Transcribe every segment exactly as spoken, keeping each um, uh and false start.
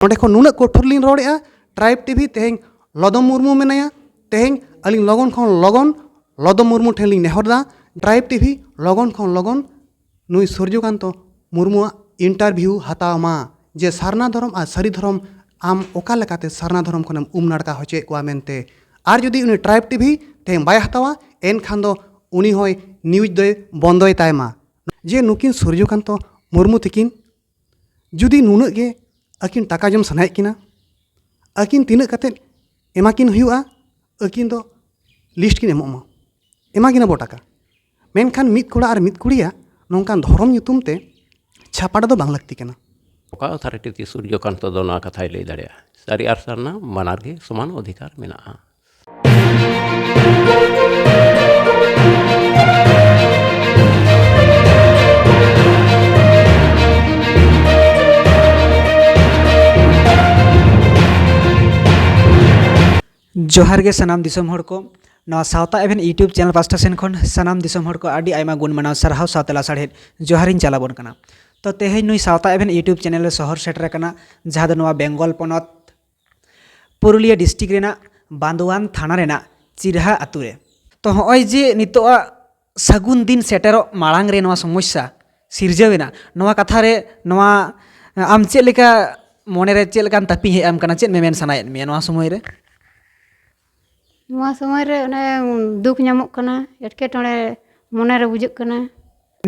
ᱱᱚᱸᱰᱮ ᱠᱷᱚᱱ ᱱᱩᱱᱟᱹᱜ ᱠᱚᱴᱷᱳᱨ ᱞᱤᱧ ᱨᱚᱲᱮᱫᱼᱟ, ᱴᱨᱟᱭᱤᱵᱽ ᱴᱤᱵᱷᱤ ᱛᱮᱦᱮᱧ ᱞᱚᱫᱚᱢ ᱢᱩᱨᱢᱩ ᱢᱮᱱᱟᱭᱟ, ᱛᱮᱦᱮᱧ ᱟᱹᱞᱤᱧ ᱞᱚᱜᱚᱱ ᱠᱷᱚᱱ ᱞᱚᱜᱚᱱ ᱞᱚᱫᱚᱢ ᱢᱩᱨᱢᱩ ᱴᱷᱮᱱ ᱞᱤᱧ ᱱᱮᱦᱚᱨ ᱮᱫᱟ, ᱴᱨᱟᱭᱤᱵᱽ ᱴᱤᱵᱷᱤ ᱞᱚᱜᱚᱱ ᱠᱷᱚᱱ ᱞᱚᱜᱚᱱ ᱱᱩᱭ ᱥᱩᱨᱡᱚᱠᱟᱱᱛᱚ ᱢᱩᱨᱢᱩᱣᱟᱜ ᱤᱱᱴᱟᱨᱵᱷᱤᱭᱩ ᱦᱟᱛᱟᱣ ᱢᱟ, ᱡᱮ ᱥᱟᱨᱱᱟ ᱫᱷᱚᱨᱚᱢ ᱟᱨ ᱥᱟᱹᱨᱤ ᱫᱷᱚᱨᱚᱢ ᱟᱢ ᱚᱠᱟ ᱞᱮᱠᱟᱛᱮ ᱥᱟᱨᱱᱟ ᱫᱷᱚᱨᱚᱢ ᱠᱷᱚᱱᱮᱢ ᱩᱢ ᱱᱟᱲᱠᱟ ᱦᱚᱪᱚᱭᱮᱫ ᱠᱚᱣᱟ ᱢᱮᱱᱛᱮ᱾ ᱟᱨ ᱡᱩᱫᱤ ᱩᱱᱤ ᱴᱨᱟᱭᱤᱵᱽ ᱴᱤᱵᱷᱤ ᱛᱮᱦᱮᱧ ᱵᱟᱭ ᱦᱟᱛᱟᱣᱟ, ᱮᱱᱠᱷᱟᱱ ᱫᱚ ᱩᱱᱤ ᱦᱚᱸᱭ ᱱᱤᱭᱩᱡᱽ ᱫᱚᱭ ᱵᱚᱱᱫᱚᱭ ᱛᱟᱭ ᱢᱟ᱾ ᱡᱮ ᱱᱩᱠᱤᱱ ᱥᱩᱨᱡᱚᱠᱟᱱᱛᱚ ᱢᱩᱨᱢᱩ ᱛᱤᱠᱤᱱ ᱡᱩᱫᱤ ᱱᱩᱱᱟᱹᱜ ᱜᱮ ᱟᱹᱠᱤᱱ ᱴᱟᱠᱟ ᱡᱚᱢ ᱥᱟᱱᱟᱭᱮᱫ ᱠᱤᱱᱟ, ᱟᱹᱠᱤᱱ ᱛᱤᱱᱟᱹᱜ ᱠᱟᱛᱮᱫ ᱮᱢᱟ ᱠᱤᱱ ᱦᱩᱭᱩᱜᱼᱟ, ᱟᱹᱠᱤᱱ ᱫᱚ ᱞᱤᱥᱴ ᱠᱤᱱ ᱮᱢᱚᱜ ᱢᱟ, ᱮᱢᱟ ᱠᱤᱱᱟ ᱵᱚ ᱴᱟᱠᱟ᱾ ᱢᱮᱱᱠᱷᱟᱱ ᱢᱤᱫ ᱠᱚᱲᱟ ᱟᱨ ᱢᱤᱫ ᱠᱩᱲᱤᱭᱟᱜ ᱱᱚᱝᱠᱟᱱ ᱫᱷᱚᱨᱚᱢ ᱧᱩᱛᱩᱢ ᱛᱮ ᱪᱷᱟᱯᱟᱰᱟ ᱫᱚ ᱵᱟᱝ ᱞᱟᱹᱠᱛᱤ ᱠᱟᱱᱟ᱾ ᱚᱠᱟ ᱚᱛᱷᱟᱨᱤᱴᱤ ᱛᱮ ᱥᱩᱨᱡᱚᱠᱟᱱᱛᱚ ᱫᱚ ᱱᱚᱣᱟ ᱠᱟᱛᱷᱟᱭ ᱞᱟᱹᱭ ᱫᱟᱲᱮᱭᱟᱜᱼᱟ? ᱥᱟᱹᱨᱤ ᱟᱨ ᱥᱟᱨᱱᱟ ᱵᱟᱱᱟᱨ ᱜᱮ ᱥᱚᱢᱟᱱ ᱚᱫᱷᱤᱠᱟᱨ ᱢᱮᱱᱟᱜᱼᱟ᱾ ᱡᱚᱦᱟᱨ ᱜᱮ ᱥᱟᱱᱟᱢ ᱫᱤᱥᱚᱢ ᱦᱚᱲ ᱠᱚ᱾ ᱱᱚᱣᱟ ᱥᱟᱶᱛᱟ ᱮᱵᱷᱮᱱ YouTube ᱪᱮᱱᱮᱞ ᱯᱟᱥᱴᱟ ᱥᱮᱱ ᱠᱷᱚᱱ ᱥᱟᱱᱟᱢ ᱫᱤᱥᱚᱢ ᱦᱚᱲ ᱠᱚ ᱟᱹᱰᱤ ᱟᱭᱢᱟ ᱜᱩᱱ ᱢᱟᱱᱟᱣ ᱥᱟᱨᱦᱟᱣ ᱥᱟᱶᱛᱮ ᱞᱟᱥᱟᱲᱦᱮᱫ ᱡᱚᱦᱟᱨᱤᱧ ᱪᱟᱞᱟᱵᱚᱱ ᱠᱟᱱᱟ᱾ ᱛᱚ ᱛᱮᱦᱮᱧ ᱱᱩᱭ ᱥᱟᱶᱛᱟ ᱮᱵᱷᱮᱱ YouTube ᱪᱮᱱᱮᱞ ᱨᱮ ᱥᱚᱦᱚᱨ ᱥᱮᱴᱮᱨ ᱟᱠᱟᱱᱟ, ᱡᱟᱦᱟᱸ ᱫᱚ ᱱᱚᱣᱟ ᱵᱮᱝᱜᱚᱞ ᱯᱚᱱᱚᱛ ᱯᱩᱨᱩᱞᱤᱭᱟᱹ ᱰᱤᱥᱴᱨᱤᱠᱴ ᱨᱮᱱᱟᱜ ᱵᱟᱸᱫᱳᱣᱟᱱ ᱛᱷᱟᱱᱟ ᱨᱮᱱᱟᱜ ᱪᱤᱨᱦᱟ ᱟᱛᱳ ᱨᱮ᱾ ᱛᱚ ᱦᱚᱸᱜᱼᱚᱭ ᱡᱮ ᱱᱤᱛᱚᱜᱟᱜ ᱥᱟᱹᱜᱩᱱ ᱫᱤᱱ ᱥᱮᱴᱮᱨᱚᱜ ᱢᱟᱲᱟᱝ ᱨᱮ ᱱᱚᱣᱟ ᱥᱚᱢᱚᱥᱥᱟ ᱥᱤᱨᱡᱟᱹᱣ ᱮᱱᱟ, ᱱᱚᱣᱟ ᱠᱟᱛᱷᱟ ᱨᱮ ᱱᱚᱣᱟ ᱟᱢ ᱪᱮᱫ ᱞᱮᱠᱟ ᱢᱚᱱᱮᱨᱮ ᱪᱮᱫ ᱞᱮᱠᱟᱱ ᱛᱟᱹᱯᱤᱧ ᱦᱮᱡ ᱟᱢ ᱠᱟᱱᱟ, ᱪᱮᱫ ᱢᱮᱢᱮᱱ ᱥᱟᱱᱟᱭᱮᱫ ᱢᱮᱭᱟ ᱱᱚᱣᱟ ᱥᱚᱢᱚᱭ ᱨᱮ? ᱱᱚᱣᱟ ᱥᱚᱢᱚᱭ ᱨᱮ ᱚᱱᱮ ᱫᱩᱠ ᱧᱟᱢᱚᱜ ᱠᱟᱱᱟ, ᱮᱴᱠᱮᱴᱚᱬᱮ ᱢᱚᱱᱮᱨᱮ ᱵᱩᱡᱷᱟᱹᱜ ᱠᱟᱱᱟ᱾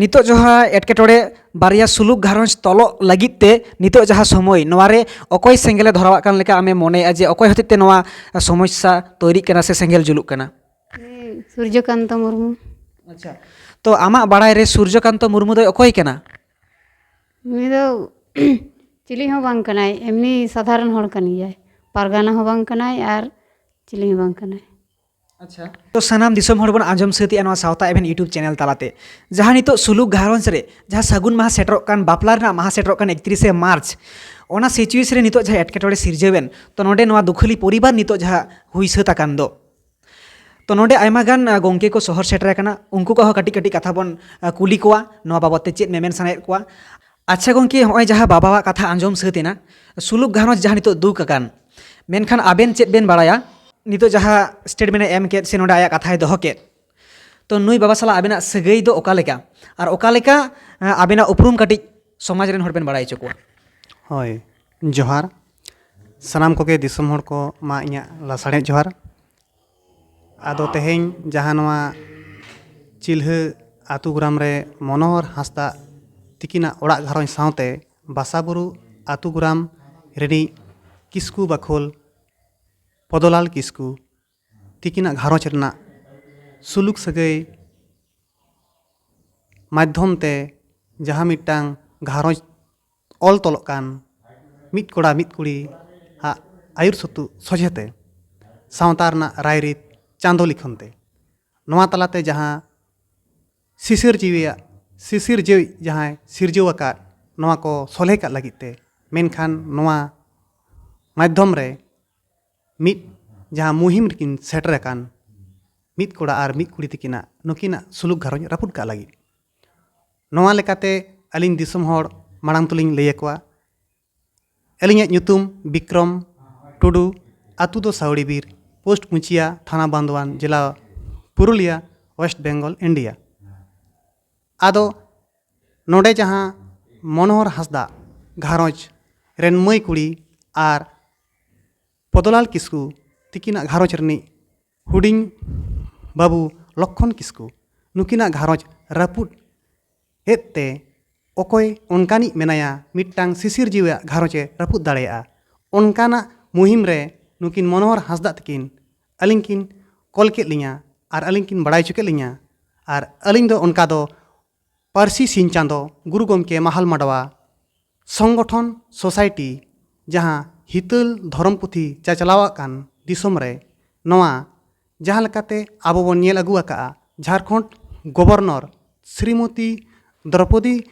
ᱱᱤᱛᱚᱜ ᱡᱟᱦᱟᱸ ᱮᱴᱠᱮᱴᱚᱬᱮ, ᱵᱟᱨᱭᱟ ᱥᱩᱞᱩᱠ ᱜᱷᱟᱨᱚᱸᱡᱽ ᱛᱚᱞᱚᱜ ᱞᱟᱹᱜᱤᱫ ᱛᱮ ᱱᱤᱛᱚᱜ ᱡᱟᱦᱟᱸ ᱥᱚᱢᱚᱭ, ᱱᱚᱣᱟ ᱨᱮ ᱚᱠᱚᱭ ᱥᱮᱸᱜᱮᱞᱮ ᱫᱷᱚᱨᱟᱣᱟᱜ ᱠᱟᱱ ᱞᱮᱠᱟ ᱟᱢᱮ ᱢᱚᱱᱮᱭᱮᱫᱼᱟ ᱡᱮ ᱚᱠᱚᱭ ᱦᱚᱛᱮᱡ ᱛᱮ ᱱᱚᱣᱟ ᱥᱚᱢᱚᱥᱥᱟ ᱛᱳᱭᱨᱤᱜ ᱠᱟᱱᱟ ᱥᱮ ᱥᱮᱸᱜᱮᱞ ᱡᱩᱞᱩᱜ ᱠᱟᱱᱟ? ᱩᱱᱤ ᱥᱩᱨᱡᱚᱠᱟᱱᱛᱚ ᱢᱩᱨᱢᱩ᱾ ᱟᱪᱪᱷᱟ, ᱛᱚ ᱟᱢᱟᱜ ᱵᱟᱲᱟᱭ ᱨᱮ ᱥᱩᱨᱡᱚᱠᱟᱱᱛᱚ ᱢᱩᱨᱢᱩ ᱫᱚᱭ ᱚᱠᱚᱭ ᱠᱟᱱᱟ? ᱩᱱᱤ ᱫᱚ ᱪᱤᱞᱤ ᱦᱚᱸ ᱵᱟᱝ ᱠᱟᱱᱟᱭ, ᱮᱢᱱᱤ ᱥᱟᱫᱷᱟᱨᱚᱱ ᱦᱚᱲ ᱠᱟᱱ ᱜᱮᱭᱟᱭ, ᱯᱟᱨᱜᱟᱱᱟ ᱦᱚᱸ ᱵᱟᱝ ᱠᱟᱱᱟᱭ ᱟᱨ ᱪᱤᱞᱤ ᱦᱚᱸ ᱵᱟᱝ ᱠᱟᱱᱟᱭ᱾ ᱟᱪᱪᱷᱟ, ᱛᱚ ᱥᱟᱱᱟᱢ ᱫᱤᱥᱚᱢ ᱦᱚᱲ ᱵᱚᱱ ᱟᱸᱡᱚᱢ ᱥᱟᱹᱛ ᱮᱜᱼᱟ ᱱᱚᱣᱟ ᱥᱟᱶᱛᱟ ᱮᱵᱷᱮᱱ YouTube ᱪᱮᱱᱮᱞ ᱛᱟᱞᱟᱛᱮ, ᱡᱟᱦᱟᱸ ᱱᱤᱛᱚᱜ ᱥᱩᱞᱩᱠ ᱜᱷᱟᱨᱚᱸᱡᱽ ᱨᱮ ᱡᱟᱦᱟᱸ ᱥᱟᱹᱜᱩᱱ ᱢᱟᱦᱟ ᱥᱮᱴᱮᱨᱚᱜ ᱠᱟᱱ, ᱵᱟᱯᱞᱟ ᱨᱮᱱᱟᱜ ᱢᱟᱦᱟ ᱥᱮᱴᱮᱨᱚᱜ ᱠᱟᱱ ᱮᱠᱛᱨᱤᱥᱮ ᱢᱟᱨᱪ, ᱚᱱᱟ ᱥᱤᱪᱩᱭᱮᱥᱚᱱ ᱨᱮ ᱱᱤᱛᱚᱜ ᱡᱟᱦᱟᱸ ᱮᱴᱠᱮᱴᱚᱬᱮ ᱥᱤᱨᱡᱟᱹᱣ ᱮᱱ, ᱛᱚ ᱱᱚᱰᱮ ᱱᱚᱣᱟ ᱫᱩᱠᱷᱟᱹᱞᱤ ᱯᱚᱨᱤᱵᱟᱨ ᱱᱤᱛᱚᱜ ᱡᱟᱦᱟᱸ ᱦᱩᱭ ᱥᱟᱹᱛ ᱟᱠᱟᱱ ᱫᱚ, ᱛᱚ ᱱᱚᱰᱮ ᱟᱭᱢᱟ ᱜᱟᱱ, ᱟ, ᱜᱚᱢᱠᱮ ᱠᱚ ᱥᱚᱦᱚᱨ ᱥᱮᱴᱮᱨ ᱟᱠᱟᱱᱟ, ᱩᱱᱠᱩ ᱠᱚᱣᱟᱜ ᱦᱚᱸ ᱠᱟᱹᱴᱤᱡ ᱠᱟᱹᱴᱤᱡ ᱠᱟᱛᱷᱟ ᱵᱚᱱ, ᱟ, ᱠᱩᱞᱤ ᱠᱚᱣᱟ, ᱱᱚᱣᱟ ᱵᱟᱵᱚᱫ ᱛᱮ ᱪᱮᱫ ᱢᱮᱢᱮᱱ ᱥᱟᱱᱟᱭᱮᱫ ᱠᱚᱣᱟ᱾ ᱟᱪᱪᱷᱟ ᱜᱚᱢᱠᱮ, ᱱᱚᱜᱼᱚᱭ ᱡᱟᱦᱟᱸ ᱵᱟᱵᱟᱣᱟᱜ ᱠᱟᱛᱷᱟ ᱟᱸᱡᱚᱢ ᱥᱟᱹᱛ ᱮᱱᱟ, ᱥᱩᱞᱩᱠ ᱜᱷᱟᱨᱚᱸᱡᱽ ᱡᱟᱦᱟᱸ ᱱᱤᱛᱚᱜ ᱫᱩᱠ ᱟᱠᱟᱱ, ᱢᱮᱱᱠᱷᱟᱱ ᱟᱵᱮᱱ ᱪᱮᱫ ᱵᱮᱱ ᱵᱟᱲᱟᱭᱟ? ᱱᱤᱛᱚᱜ ᱡᱟᱦᱟᱸ ᱥᱴᱮᱴᱢᱮᱱᱴ ᱮ ᱮᱢ ᱠᱮᱫ ᱥᱮ ᱱᱚᱰᱮ ᱟᱭᱟᱜ ᱠᱟᱛᱷᱟᱭ ᱫᱚᱦᱚ ᱠᱮᱫ, ᱛᱚ ᱱᱩᱭ ᱵᱟᱵᱟ ᱥᱟᱞᱟᱜ ᱟᱵᱮᱱᱟᱜ ᱥᱟᱹᱜᱟᱹᱭ ᱫᱚ ᱚᱠᱟ ᱞᱮᱠᱟ, ᱟᱨ ᱚᱠᱟ ᱞᱮᱠᱟ ᱟᱵᱮᱱᱟᱜ ᱩᱯᱨᱩᱢ ᱠᱟᱹᱴᱤᱡ ᱥᱚᱢᱟᱡᱽ ᱨᱮᱱ ᱦᱚᱲ ᱵᱮᱱ ᱵᱟᱲᱟᱭ ᱦᱚᱪᱚ ᱠᱚᱣᱟ? ᱦᱳᱭ, ᱡᱚᱦᱟᱨ᱾ ᱥᱟᱱᱟᱢ ᱠᱚᱜᱮ ᱫᱤᱥᱚᱢ ᱦᱚᱲ ᱠᱚ ᱢᱟ ᱤᱧᱟᱹᱜ ᱞᱟᱥᱟᱲᱦᱮᱫ ᱡᱚᱦᱟᱨ᱾ ᱟᱫᱚ ᱛᱮᱦᱮᱧ ᱡᱟᱦᱟᱸ ᱱᱚᱣᱟ ᱪᱤᱞᱦᱟᱹ ᱟᱛᱳ ᱜᱨᱟᱢ ᱨᱮ ᱢᱚᱱᱳᱦᱚᱨ ᱦᱟᱸᱥᱫᱟ ᱛᱤᱠᱤᱱᱟᱜ ᱚᱲᱟᱜ ᱜᱷᱟᱨᱚᱸᱡᱽ ᱥᱟᱶᱛᱮ ᱵᱟᱥᱟᱵᱩᱨᱩ ᱟᱛᱳ ᱜᱨᱟᱢ ᱨᱤᱱᱤᱡ ᱠᱤᱥᱠᱩ ᱵᱟᱠᱷᱳᱞ ᱯᱚᱫᱚᱞᱟᱞ ᱠᱤᱥᱠᱩ ᱛᱤᱠᱤᱱᱟᱜ ᱜᱷᱟᱨᱚᱸᱡᱽ ᱨᱮᱱᱟᱜ ᱥᱩᱞᱩᱠ ᱥᱟᱹᱜᱟᱹᱭ ᱢᱟᱫᱽᱫᱷᱚᱢ ᱛᱮ ᱡᱟᱦᱟᱸ ᱢᱤᱫᱴᱟᱝ ᱜᱷᱟᱨᱚᱸᱡᱽ ᱚᱞ ᱛᱚᱞᱚᱜ ᱠᱟᱱ ᱢᱤᱫ ᱠᱚᱲᱟ ᱢᱤᱫ ᱠᱩᱲᱤ ᱟᱜ ᱟᱹᱭᱩᱨ ᱥᱩᱛᱩᱜ ᱥᱚᱡᱷᱮᱛᱮ ᱥᱟᱶᱛᱟ ᱨᱮᱱᱟᱜ ᱨᱟᱭᱨᱤᱛ ᱪᱟᱸᱫᱚ ᱞᱤᱠᱷᱚᱱ ᱛᱮ ᱱᱚᱣᱟ ᱛᱟᱞᱟᱛᱮ ᱡᱟᱦᱟᱸ ᱥᱤᱥᱤᱨ ᱡᱤᱣᱤᱭᱟᱜ ᱥᱤᱥᱤᱨ ᱡᱤᱣᱤ ᱡᱟᱦᱟᱸᱭ ᱥᱤᱨᱡᱟᱹᱣ ᱟᱠᱟᱫ ᱱᱚᱣᱟ ᱠᱚ ᱥᱚᱞᱦᱮ ᱠᱟᱜ ᱞᱟᱹᱜᱤᱫ ᱛᱮ, ᱢᱮᱱᱠᱷᱟᱱ ᱱᱚᱣᱟ ᱢᱟᱫᱽᱫᱷᱚᱢ ᱨᱮ ᱢᱤᱫ ᱡᱟᱦᱟᱸ ᱢᱩᱦᱤᱢ ᱨᱮᱠᱤᱱ ᱥᱮᱴᱮᱨ ᱟᱠᱟᱱ ᱢᱤᱫ ᱠᱚᱲᱟ ᱟᱨ ᱢᱤᱫ ᱠᱩᱲᱤ ᱛᱤᱠᱤᱱᱟᱜ ᱱᱩᱠᱤᱱᱟᱜ ᱥᱩᱞᱩᱠ ᱜᱷᱟᱨᱚᱸᱡᱽ ᱨᱟᱹᱯᱩᱫ ᱠᱟᱜ ᱞᱟᱹᱜᱤᱫ᱾ ᱱᱚᱣᱟ ᱞᱮᱠᱟᱛᱮ ᱟᱹᱞᱤᱧ ᱫᱤᱥᱚᱢ ᱦᱚᱲ ᱢᱟᱲᱟᱝ ᱛᱮᱞᱤᱧ ᱞᱟᱹᱭ ᱟᱠᱚᱣᱟ, ᱟᱹᱞᱤᱧᱟᱜ ᱧᱩᱛᱩᱢ ᱵᱤᱠᱨᱚᱢ ᱴᱩᱰᱩ, ᱟᱹᱛᱩ ᱫᱚ ᱥᱟᱣᱲᱤ ᱵᱤᱨ, ᱯᱳᱥᱴ ᱢᱩᱪᱤᱭᱟ, ᱛᱷᱟᱱᱟ ᱵᱟᱱᱫᱳᱣᱟᱱ, ᱡᱮᱞᱟ ᱯᱩᱨᱩᱞᱤᱭᱟ, ᱳᱭᱮᱥᱴ ᱵᱮᱝᱜᱚᱞ, ᱤᱱᱰᱤᱭᱟ᱾ ᱟᱫᱚ ᱱᱚᱰᱮ ᱡᱟᱦᱟᱸ ᱢᱚᱱᱳᱦᱚᱨ ᱦᱟᱸᱥᱫᱟ ᱜᱷᱟᱨᱚᱸᱡᱽ ᱨᱮᱱ ᱢᱟᱹᱭ ᱠᱩᱲᱤ ᱟᱨ ᱯᱚᱫᱚᱞᱟᱞ ᱠᱤᱥᱠᱩ ᱛᱤᱠᱤᱱᱟᱜ ᱜᱷᱟᱨᱚᱸᱡᱽ ᱨᱤᱱᱤᱡ ᱦᱩᱰᱤᱧ ᱵᱟᱹᱵᱩ ᱞᱚᱠᱠᱷᱚᱱ ᱠᱤᱥᱠᱩ, ᱱᱩᱠᱤᱱᱟᱜ ᱜᱷᱟᱨᱚᱸᱡᱽ ᱨᱟᱹᱯᱩᱫ ᱮᱫ ᱛᱮ ᱚᱠᱚᱭ ᱚᱱᱠᱟᱱᱤᱡ ᱢᱮᱱᱟᱭᱟ ᱢᱤᱫᱴᱟᱝ ᱥᱤᱥᱤᱨ ᱡᱤᱣᱤᱭᱟᱜ ᱜᱷᱟᱨᱚᱸᱡᱽ ᱮ ᱨᱟᱹᱯᱩᱫ ᱫᱟᱲᱮᱭᱟᱜᱼᱟ? ᱚᱱᱠᱟᱱᱟᱜ ᱢᱩᱦᱤᱢ ᱨᱮ ᱱᱩᱠᱤᱱ ᱢᱚᱱᱳᱦᱚᱨ ᱦᱟᱸᱥᱫᱟ ᱛᱟᱹᱠᱤᱱ ᱟᱹᱞᱤᱧ ᱠᱤᱱ ᱠᱚᱞ ᱠᱮᱫ ᱞᱤᱧᱟ ᱟᱨ ᱟᱹᱞᱤᱧ ᱠᱤᱱ ᱵᱟᱲᱟᱭ ᱦᱚᱪᱚ ᱠᱮᱫ ᱞᱤᱧᱟ᱾ ᱟᱨ ᱟᱹᱞᱤᱧ ᱫᱚ ᱚᱱᱠᱟ ᱫᱚ ᱯᱟᱹᱨᱥᱤ ᱥᱤᱧ ᱪᱟᱸᱫᱚ ᱜᱩᱨᱩ ᱜᱚᱢᱠᱮ ᱢᱟᱦᱟᱞ ᱢᱟᱰᱣᱟ ᱥᱚᱝᱜᱚᱴᱷᱚᱱ ᱥᱳᱥᱟᱭᱴᱤ, ᱡᱟᱦᱟᱸ ᱦᱤᱛᱟᱹᱞ ᱫᱷᱚᱨᱚᱢ ᱯᱩᱛᱷᱤ ᱪᱟᱪᱞᱟᱣ ᱟᱠᱟᱱ ᱫᱤᱥᱚᱢ ᱨᱮ, ᱱᱚᱣᱟ ᱡᱟᱦᱟᱸ ᱞᱮᱠᱟᱛᱮ ᱟᱵᱚ ᱵᱚᱱ ᱧᱮᱞ ᱟᱹᱜᱩ ᱟᱠᱟᱫᱼᱟ, ᱡᱷᱟᱲᱠᱷᱚᱸᱰ ᱜᱚᱵᱚᱨᱱᱚᱨ ᱥᱨᱤᱢᱚᱛᱤ ᱫᱨᱚᱯᱚᱫᱤ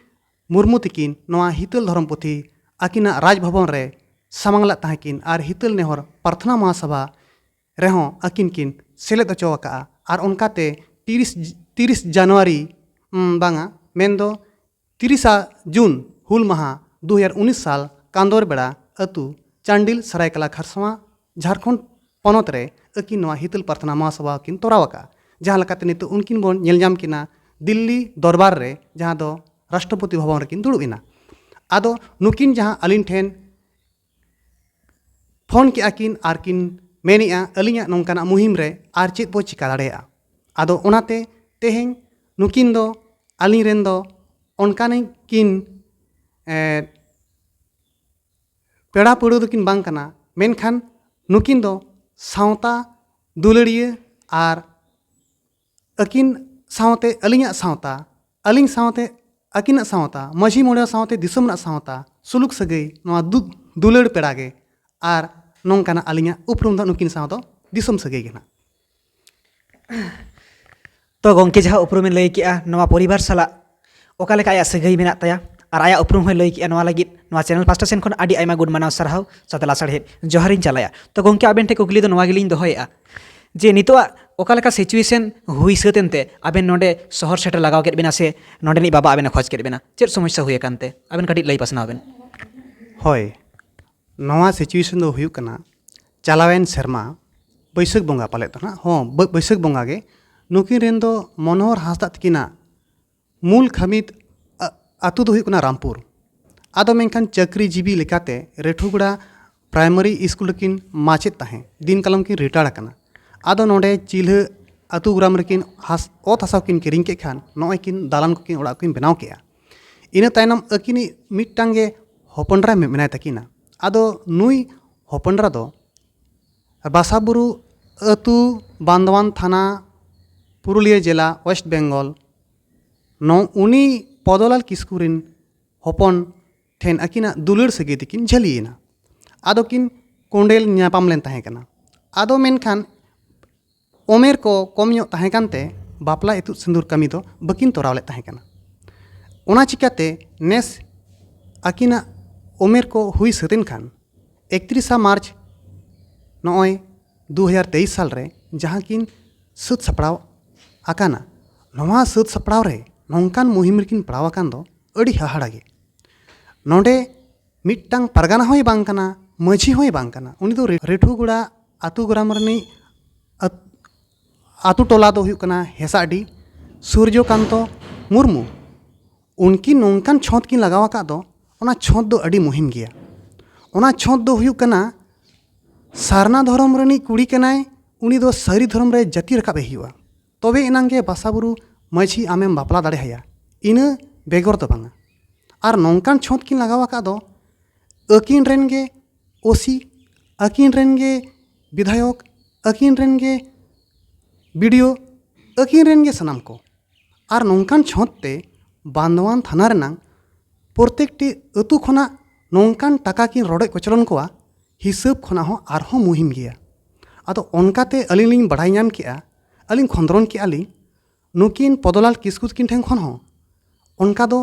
ᱢᱩᱨᱢᱩ ᱛᱤᱠᱤᱱ ᱱᱚᱣᱟ ᱦᱤᱛᱟᱹᱞ ᱫᱷᱚᱨᱚᱢ ᱯᱩᱛᱷᱤ ᱟᱹᱠᱤᱱᱟᱜ ᱨᱟᱡᱽ ᱵᱷᱚᱵᱚᱱ ᱨᱮ ᱥᱟᱢᱟᱝ ᱞᱮᱫ ᱛᱟᱦᱮᱸ ᱠᱤᱱ ᱟᱨ ᱦᱤᱛᱟᱹᱞ ᱱᱮᱦᱚᱨ ᱯᱨᱟᱨᱛᱷᱱᱟ ᱢᱚᱦᱟᱥᱚᱵᱷᱟ ᱨᱮᱦᱚᱸ ᱟᱹᱠᱤᱱ ᱠᱤᱱ ᱥᱮᱞᱮᱫ ᱦᱚᱪᱚ ᱟᱠᱟᱫᱼᱟ᱾ ᱟᱨ ᱚᱱᱠᱟᱛᱮ ᱛᱤᱨᱤᱥ, ᱛᱤᱨᱤᱥ ᱡᱟᱱᱩᱣᱟᱨᱤ, ᱩᱢ, ᱵᱟᱝᱟ, ᱢᱮᱱᱫᱚ ᱛᱤᱨᱤᱥᱟ ᱡᱩᱱ ᱦᱩᱞ ᱢᱟᱦᱟ ᱫᱩ ᱦᱟᱡᱟᱨ ᱩᱱᱤᱥ ᱥᱟᱞ ᱠᱟᱸᱫᱚᱨ ᱵᱮᱲᱟ ᱟᱹᱛᱩ ᱪᱟᱱᱰᱤᱞ ᱥᱟᱨᱟᱭᱠᱮᱞᱟ ᱠᱷᱟᱨᱥᱟᱣᱟ ᱡᱷᱟᱨᱠᱷᱚᱸᱰ ᱯᱚᱱᱚᱛ ᱨᱮ ᱟᱹᱠᱤᱱ ᱱᱚᱣᱟ ᱦᱤᱛᱟᱹᱞ ᱯᱟᱨᱛᱷᱱᱟ ᱢᱚᱦᱟᱥᱚᱵᱷᱟ ᱠᱤᱱ ᱛᱚᱨᱟᱣ ᱟᱠᱟᱫᱼᱟ᱾ ᱡᱟᱦᱟᱸ ᱞᱮᱠᱟᱛᱮ ᱱᱤᱛᱚᱜ ᱩᱱᱠᱤᱱ ᱵᱚᱱ ᱧᱮᱞ ᱧᱟᱢ ᱠᱤᱱᱟ ᱫᱤᱞᱞᱤ ᱫᱚᱨᱵᱟᱨ ᱨᱮ, ᱡᱟᱦᱟᱸ ᱫᱚ ᱨᱟᱥᱴᱨᱚᱯᱚᱛᱤ ᱵᱷᱚᱵᱚᱱ ᱨᱮᱠᱤᱱ ᱫᱩᱲᱩᱵ ᱮᱱᱟ᱾ ᱟᱫᱚ ᱱᱩᱠᱤᱱ ᱡᱟᱦᱟᱸ ᱟᱹᱞᱤᱧ ᱴᱷᱮᱱ ᱯᱷᱳᱱ ᱠᱮᱜᱼᱟ ᱠᱤᱱ ᱟᱨ ᱠᱤᱱ ᱢᱮᱱᱮᱜᱼᱟ, ᱟᱹᱞᱤᱧᱟᱜ ᱱᱚᱝᱠᱟᱱᱟᱜ ᱢᱩᱦᱤᱢ ᱨᱮ ᱟᱨ ᱪᱮᱫ ᱵᱚ ᱪᱤᱠᱟ ᱫᱟᱲᱮᱭᱟᱜᱼᱟ? ᱟᱫᱚ ᱚᱱᱟᱛᱮ ᱛᱮᱦᱮᱧ ᱱᱩᱠᱤᱱ ᱫᱚ ᱟᱹᱞᱤᱧ ᱨᱮᱱ ᱫᱚ ᱚᱱᱠᱟᱱ ᱠᱤᱱ, ᱮᱸ, ᱯᱮᱲᱟ ᱯᱟᱹᱲᱦᱟᱹ ᱫᱚᱠᱤᱱ ᱵᱟᱝ ᱠᱟᱱᱟ, ᱢᱮᱱᱠᱷᱟᱱ ᱱᱩᱠᱤᱱ ᱫᱚ ᱥᱟᱶᱛᱟ ᱫᱩᱞᱟᱹᱲᱤᱭᱟᱹ ᱟᱨ ᱟᱹᱠᱤᱱ ᱥᱟᱶᱛᱮ ᱟᱹᱞᱤᱧᱟᱜ ᱥᱟᱶᱛᱟ, ᱟᱹᱞᱤᱧ ᱥᱟᱶᱛᱮ ᱟᱹᱠᱤᱱᱟᱜ ᱥᱟᱶᱛᱟ, ᱢᱟᱹᱡᱷᱤ ᱢᱚᱬᱮ ᱥᱟᱶᱛᱮ ᱫᱤᱥᱚᱢ ᱨᱮᱱᱟᱜ ᱥᱟᱶᱛᱟ, ᱥᱩᱞᱩᱠ ᱥᱟᱹᱜᱟᱹᱭ, ᱱᱚᱣᱟ ᱫᱩ-, ᱫᱩᱞᱟᱹᱲ ᱯᱮᱲᱟ ᱜᱮ ᱟᱨ ᱱᱚᱝᱠᱟᱱᱟᱜ ᱟᱹᱞᱤᱧᱟᱜ ᱩᱯᱨᱩᱢ ᱫᱚ ᱱᱩᱠᱤᱱ ᱥᱟᱶ ᱫᱚ ᱫᱤᱥᱚᱢ ᱥᱟᱹᱜᱟᱹᱭ ᱜᱮ ᱱᱟᱜ᱾ ᱛᱚ ᱜᱚᱢᱠᱮ, ᱡᱟᱦᱟᱸ ᱩᱯᱨᱩᱢᱮ ᱞᱟᱹᱭ ᱠᱮᱜᱼᱟ, ᱱᱚᱣᱟ ᱯᱚᱨᱤᱵᱟᱨ ᱥᱟᱞᱟᱜ ᱚᱠᱟ ᱞᱮᱠᱟ ᱟᱭᱟᱜ ᱥᱟᱹᱜᱟᱹᱭ ᱢᱮᱱᱟᱜ ᱛᱟᱭᱟ ᱟᱨ ᱟᱭᱟᱜ ᱩᱯᱨᱩᱢ ᱦᱚᱸᱭ ᱞᱟᱹᱭ ᱠᱮᱜᱼᱟ, ᱱᱚᱣᱟ ᱞᱟᱹᱜᱤᱫ ᱱᱚᱣᱟ ᱪᱮᱱᱮᱞ ᱯᱟᱥᱴᱟ ᱥᱮᱱ ᱠᱷᱚᱱ ᱟᱹᱰᱤ ᱟᱭᱢᱟ ᱜᱩᱱ ᱢᱟᱱᱟᱣ ᱥᱟᱨᱦᱟᱣ ᱥᱟᱶᱛᱮ ᱞᱟᱥᱟᱲᱦᱮᱫ ᱡᱚᱦᱟᱨᱤᱧ ᱪᱟᱞᱟᱭᱟ᱾ ᱛᱚ ᱜᱚᱢᱠᱮ, ᱟᱵᱮᱱ ᱴᱷᱮᱱ ᱠᱩᱠᱞᱤ ᱫᱚ ᱱᱚᱣᱟ ᱜᱮᱞᱤᱧ ᱫᱚᱦᱚᱭᱮᱫᱼᱟ ᱡᱮ ᱱᱤᱛᱚᱜ ᱚᱠᱟ ᱞᱮᱠᱟ situation ᱦᱩᱭ ᱥᱟᱹᱛ ᱮᱱᱛᱮ ᱟᱵᱮᱱ ᱱᱚᱰᱮ ᱥᱚᱦᱚᱨ ᱥᱮᱴᱮᱨ ᱞᱟᱜᱟᱣ ᱠᱮᱫ ᱵᱮᱱᱟ ᱥᱮ ᱱᱚᱰᱮᱱᱤᱡ ᱵᱟᱵᱟ ᱟᱵᱮᱱᱮ ᱠᱷᱚᱡᱽ ᱠᱮᱫ ᱵᱮᱱᱟ? ᱪᱮᱫ ᱥᱚᱢᱚᱥᱥᱟ ᱦᱩᱭ ᱟᱠᱟᱱ ᱛᱮ? ᱟᱵᱮᱱ ᱠᱟᱹᱴᱤᱡ ᱞᱟᱹᱭ ᱯᱟᱥᱱᱟᱣ ᱵᱮᱱ᱾ ᱦᱳᱭ, ᱱᱚᱣᱟ situation ᱫᱚ ᱦᱩᱭᱩᱜ ᱠᱟᱱᱟ, ᱪᱟᱞᱟᱣᱮᱱ ᱥᱮᱨᱢᱟ ᱵᱟᱹᱭᱥᱟᱹᱠᱷ ᱵᱚᱸᱜᱟ ᱯᱟᱞᱮᱫ ᱫᱚ ᱱᱟᱦᱟᱜ, ᱦᱚᱸ, ᱵᱟᱹ-, ᱵᱟᱹᱭᱥᱟᱹᱠᱷ ᱵᱚᱸᱜᱟ ᱜᱮ ᱱᱩᱠᱤᱱ ᱨᱮᱱ ᱫᱚ ᱢᱚᱱᱳᱦᱚᱨ ᱦᱟᱸᱥᱫᱟᱜ ᱛᱟᱹᱠᱤᱱᱟᱜ ᱢᱩᱞ ᱠᱷᱟᱹᱢᱤᱫ ᱟ-, ᱟᱹᱛᱩ ᱫᱚ ᱦᱩᱭᱩᱜ ᱠᱟᱱᱟ ᱨᱟᱢᱯᱩᱨ᱾ ᱟᱫᱚ ᱢᱮᱱᱠᱷᱟᱱ ᱪᱟᱹᱠᱨᱤ ᱡᱤᱵᱤ ᱞᱮᱠᱟᱛᱮ ᱨᱮᱴᱷᱩᱜᱩᱲᱟ ᱯᱨᱟᱭᱢᱟᱨᱤ ᱥᱠᱩᱞ ᱨᱮᱠᱤᱱ ᱢᱟᱪᱮᱫ ᱛᱟᱦᱮᱸ, ᱫᱤᱱ ᱠᱟᱞᱚᱢ ᱠᱤᱱ ᱨᱤᱴᱟᱭᱟᱨ ᱟᱠᱟᱱᱟ᱾ ᱟᱫᱚ ᱱᱚᱰᱮ ᱪᱤᱞᱦᱟᱹ ᱟᱹᱛᱩ ᱜᱨᱟᱢ ᱨᱮᱠᱤᱱ ᱦᱟᱥ-, ᱚᱛ ᱦᱟᱥᱟ ᱠᱤᱱ ᱠᱤᱨᱤᱧ ᱠᱮᱫ ᱠᱷᱟᱱ ᱱᱚᱜᱼᱚᱭ ᱠᱤᱱ ᱫᱟᱞᱟᱱ ᱠᱚᱠᱤᱱ ᱚᱲᱟᱜ ᱠᱤᱱ ᱵᱮᱱᱟᱣ ᱠᱮᱜᱼᱟ᱾ ᱤᱱᱟᱹ ᱛᱟᱭᱱᱚᱢ ᱟᱹᱠᱤᱱᱤᱡ ᱢᱤᱫᱴᱟᱝ ᱜᱮ ᱦᱚᱯᱚᱱ ᱮᱨᱟ ᱢᱮ-, ᱢᱮᱱᱟᱭ ᱛᱟᱹᱠᱤᱱᱟ᱾ ᱟᱫᱚ ᱱᱩᱭ ᱦᱚᱯᱚᱱ ᱮᱨᱟ ᱫᱚ ᱵᱟᱥᱟᱵᱩᱨᱩ ᱟᱹᱛᱩ, ᱵᱟᱱᱫᱣᱟᱱ ᱛᱷᱟᱱᱟ, ᱯᱩᱨᱩᱞᱤᱭᱟᱹ ᱡᱮᱞᱟ, ᱳᱭᱮᱥᱴ ᱵᱮᱝᱜᱚᱞ, ᱱᱚ-, ᱩᱱᱤ ᱯᱚᱫᱚᱞᱟᱞ ᱠᱤᱥᱠᱩ ᱨᱮᱱ ᱦᱚᱯᱚᱱ ᱴᱷᱮᱱ ᱟᱹᱠᱤᱱᱟᱜ ᱫᱩᱞᱟᱹᱲ ᱥᱟᱹᱜᱟᱹᱭ ᱛᱮᱠᱤᱱ ᱡᱷᱟᱹᱞᱤᱭᱮᱱᱟ᱾ ᱟᱫᱚ ᱠᱤᱱ ᱠᱚᱸᱰᱮᱞ ᱧᱟᱯᱟᱢ ᱞᱮᱱ ᱛᱟᱦᱮᱸ ᱠᱟᱱᱟ᱾ ᱟᱫᱚ ᱢᱮᱱᱠᱷᱟᱱ ᱩᱢᱮᱨ ᱠᱚ ᱠᱚᱢ ᱧᱚᱜ ᱛᱟᱦᱮᱸ ᱠᱟᱱᱛᱮ ᱵᱟᱯᱞᱟ ᱤᱛᱩᱫ ᱥᱤᱸᱫᱩᱨ ᱠᱟᱹᱢᱤ ᱫᱚ ᱵᱟᱹᱠᱤᱱ ᱛᱚᱨᱟᱣ ᱞᱮᱫ ᱛᱟᱦᱮᱸ ᱠᱟᱱᱟ᱾ ᱚᱱᱟ ᱪᱤᱠᱟᱹᱛᱮ ᱱᱮᱥ ᱟᱹᱠᱤᱱᱟᱜ ᱩᱢᱮᱨ ᱠᱚ ᱦᱩᱭ ᱥᱟᱹᱛ ᱮᱱ ᱠᱷᱟᱱ ᱮᱠᱛᱨᱤᱥᱟ ᱢᱟᱨᱪ ᱱᱚᱜᱼᱚᱭ ᱫᱩ ᱦᱟᱡᱟᱨ ᱛᱮᱭᱤᱥ ᱥᱟᱞ ᱨᱮ ᱡᱟᱦᱟᱸ ᱠᱤᱱ ᱥᱟᱹᱛ ᱥᱟᱯᱲᱟᱣ ᱟᱠᱟᱱᱟ, ᱱᱚᱣᱟ ᱥᱟᱹᱛ ᱥᱟᱯᱲᱟᱣ ᱨᱮ ᱱᱚᱝᱠᱟᱱ ᱢᱩᱦᱤᱢ ᱨᱮᱠᱤᱱ ᱯᱟᱲᱟᱣ ᱟᱠᱟᱱ ᱫᱚ ᱟᱹᱰᱤ ᱦᱟᱦᱟᱲᱟ ᱜᱮ᱾ ᱱᱚᱰᱮ ᱢᱤᱫᱴᱟᱝ ᱯᱟᱨᱜᱟᱱᱟ ᱦᱚᱸᱭ ᱵᱟᱝ ᱠᱟᱱᱟ, ᱢᱟᱹᱡᱷᱤ ᱦᱚᱸᱭ ᱵᱟᱝ ᱠᱟᱱᱟ᱾ ᱩᱱᱤ ᱫᱚ ᱨᱤ-, ᱨᱤᱴᱷᱩᱜᱩᱲᱟ ᱟᱛᱳ ᱜᱨᱟᱢ ᱨᱤᱱᱤᱡ ᱟᱛ-, ᱟᱛᱳ ᱴᱚᱞᱟ ᱫᱚ ᱦᱩᱭᱩᱜ ᱠᱟᱱᱟ ᱦᱮᱸᱥᱟᱜᱰᱤ, ᱥᱩᱨᱡᱚᱠᱟᱱᱛᱚ ᱢᱩᱨᱢᱩ᱾ ᱩᱱᱠᱤᱱ ᱱᱚᱝᱠᱟᱱ ᱪᱷᱚᱸᱫᱽ ᱠᱤᱱ ᱞᱟᱜᱟᱣ ᱟᱠᱟᱫ ᱫᱚ, ᱚᱱᱟ ᱪᱷᱚᱸᱫᱽ ᱫᱚ ᱟᱹᱰᱤ ᱢᱩᱦᱤᱢ ᱜᱮᱭᱟ᱾ ᱚᱱᱟ ᱪᱷᱚᱸᱫᱽ ᱫᱚ ᱦᱩᱭᱩᱜ ᱠᱟᱱᱟ ᱥᱟᱨᱱᱟ ᱫᱷᱚᱨᱚᱢ ᱨᱤᱱᱤᱡ ᱠᱩᱲᱤ ᱠᱟᱱᱟᱭ, ᱩᱱᱤ ᱫᱚ ᱥᱟᱹᱨᱤ ᱫᱷᱚᱨᱚᱢ ᱨᱮ ᱡᱟᱹᱛᱤ ᱨᱟᱠᱟᱵ ᱮ ᱦᱩᱭᱩᱜᱼᱟ, ᱛᱚᱵᱮ ᱮᱱᱟᱝ ᱜᱮ ᱵᱟᱥᱟ ᱵᱩᱨᱩ ᱢᱟᱹᱡᱷᱤ ᱟᱢᱮᱢ ᱵᱟᱯᱞᱟ ᱫᱟᱲᱮ ᱟᱭᱟ, ᱤᱱᱟᱹ ᱵᱮᱜᱚᱨ ᱫᱚ ᱵᱟᱝᱟ᱾ ᱟᱨ ᱱᱚᱝᱠᱟᱱ ᱪᱷᱚᱸᱫᱽ ᱠᱤᱱ ᱞᱟᱜᱟᱣ ᱟᱠᱟᱫ ᱫᱚ, ᱟᱹᱠᱤᱱ ᱨᱮᱱ ᱜᱮ ᱳᱥᱤ, ᱟᱹᱠᱤᱱ ᱨᱮᱱ ᱜᱮ ᱵᱤᱫᱷᱟᱭᱚᱠ, ᱟᱹᱠᱤᱱ ᱨᱮᱱ ᱜᱮ ᱵᱤ ᱰᱤ ᱳ, ᱟᱹᱠᱤᱱ ᱨᱮᱱ ᱜᱮ ᱥᱟᱱᱟᱢ ᱠᱚ᱾ ᱟᱨ ᱱᱚᱝᱠᱟᱱ ᱪᱷᱚᱸᱫᱽ ᱛᱮ ᱵᱟᱱᱫᱳᱣᱟᱱ ᱛᱷᱟᱱᱟ ᱨᱮᱱᱟᱝ ᱯᱨᱚᱛᱮᱠᱴᱤ ᱟᱹᱛᱩ ᱠᱷᱚᱱᱟᱜ ᱱᱚᱝᱠᱟᱱ ᱴᱟᱠᱟ ᱠᱤᱱ ᱨᱚᱰᱚᱡ ᱠᱚᱪᱞᱚᱱ ᱠᱚᱣᱟ, ᱦᱤᱥᱟᱹᱵ ᱠᱷᱚᱱᱟᱜ ᱦᱚᱸ ᱟᱨᱦᱚᱸ ᱢᱩᱦᱤᱢ ᱜᱮᱭᱟ᱾ ᱟᱫᱚ ᱚᱱᱠᱟᱛᱮ ᱟᱹᱞᱤᱧ ᱞᱤᱧ ᱵᱟᱲᱟᱭ ᱧᱟᱢ ᱠᱮᱜᱼᱟ, ᱟᱹᱞᱤᱧ ᱠᱷᱚᱸᱫᱽᱨᱚᱱ ᱠᱮᱜᱼᱟ ᱞᱤᱧ, ᱱᱩᱠᱤᱱ ᱯᱚᱫᱚᱞᱟᱞ ᱠᱤᱥᱠᱩ ᱛᱟᱹᱠᱤᱱ ᱴᱷᱮᱱ ᱠᱷᱚᱱ ᱦᱚᱸ ᱚᱱᱠᱟ ᱫᱚ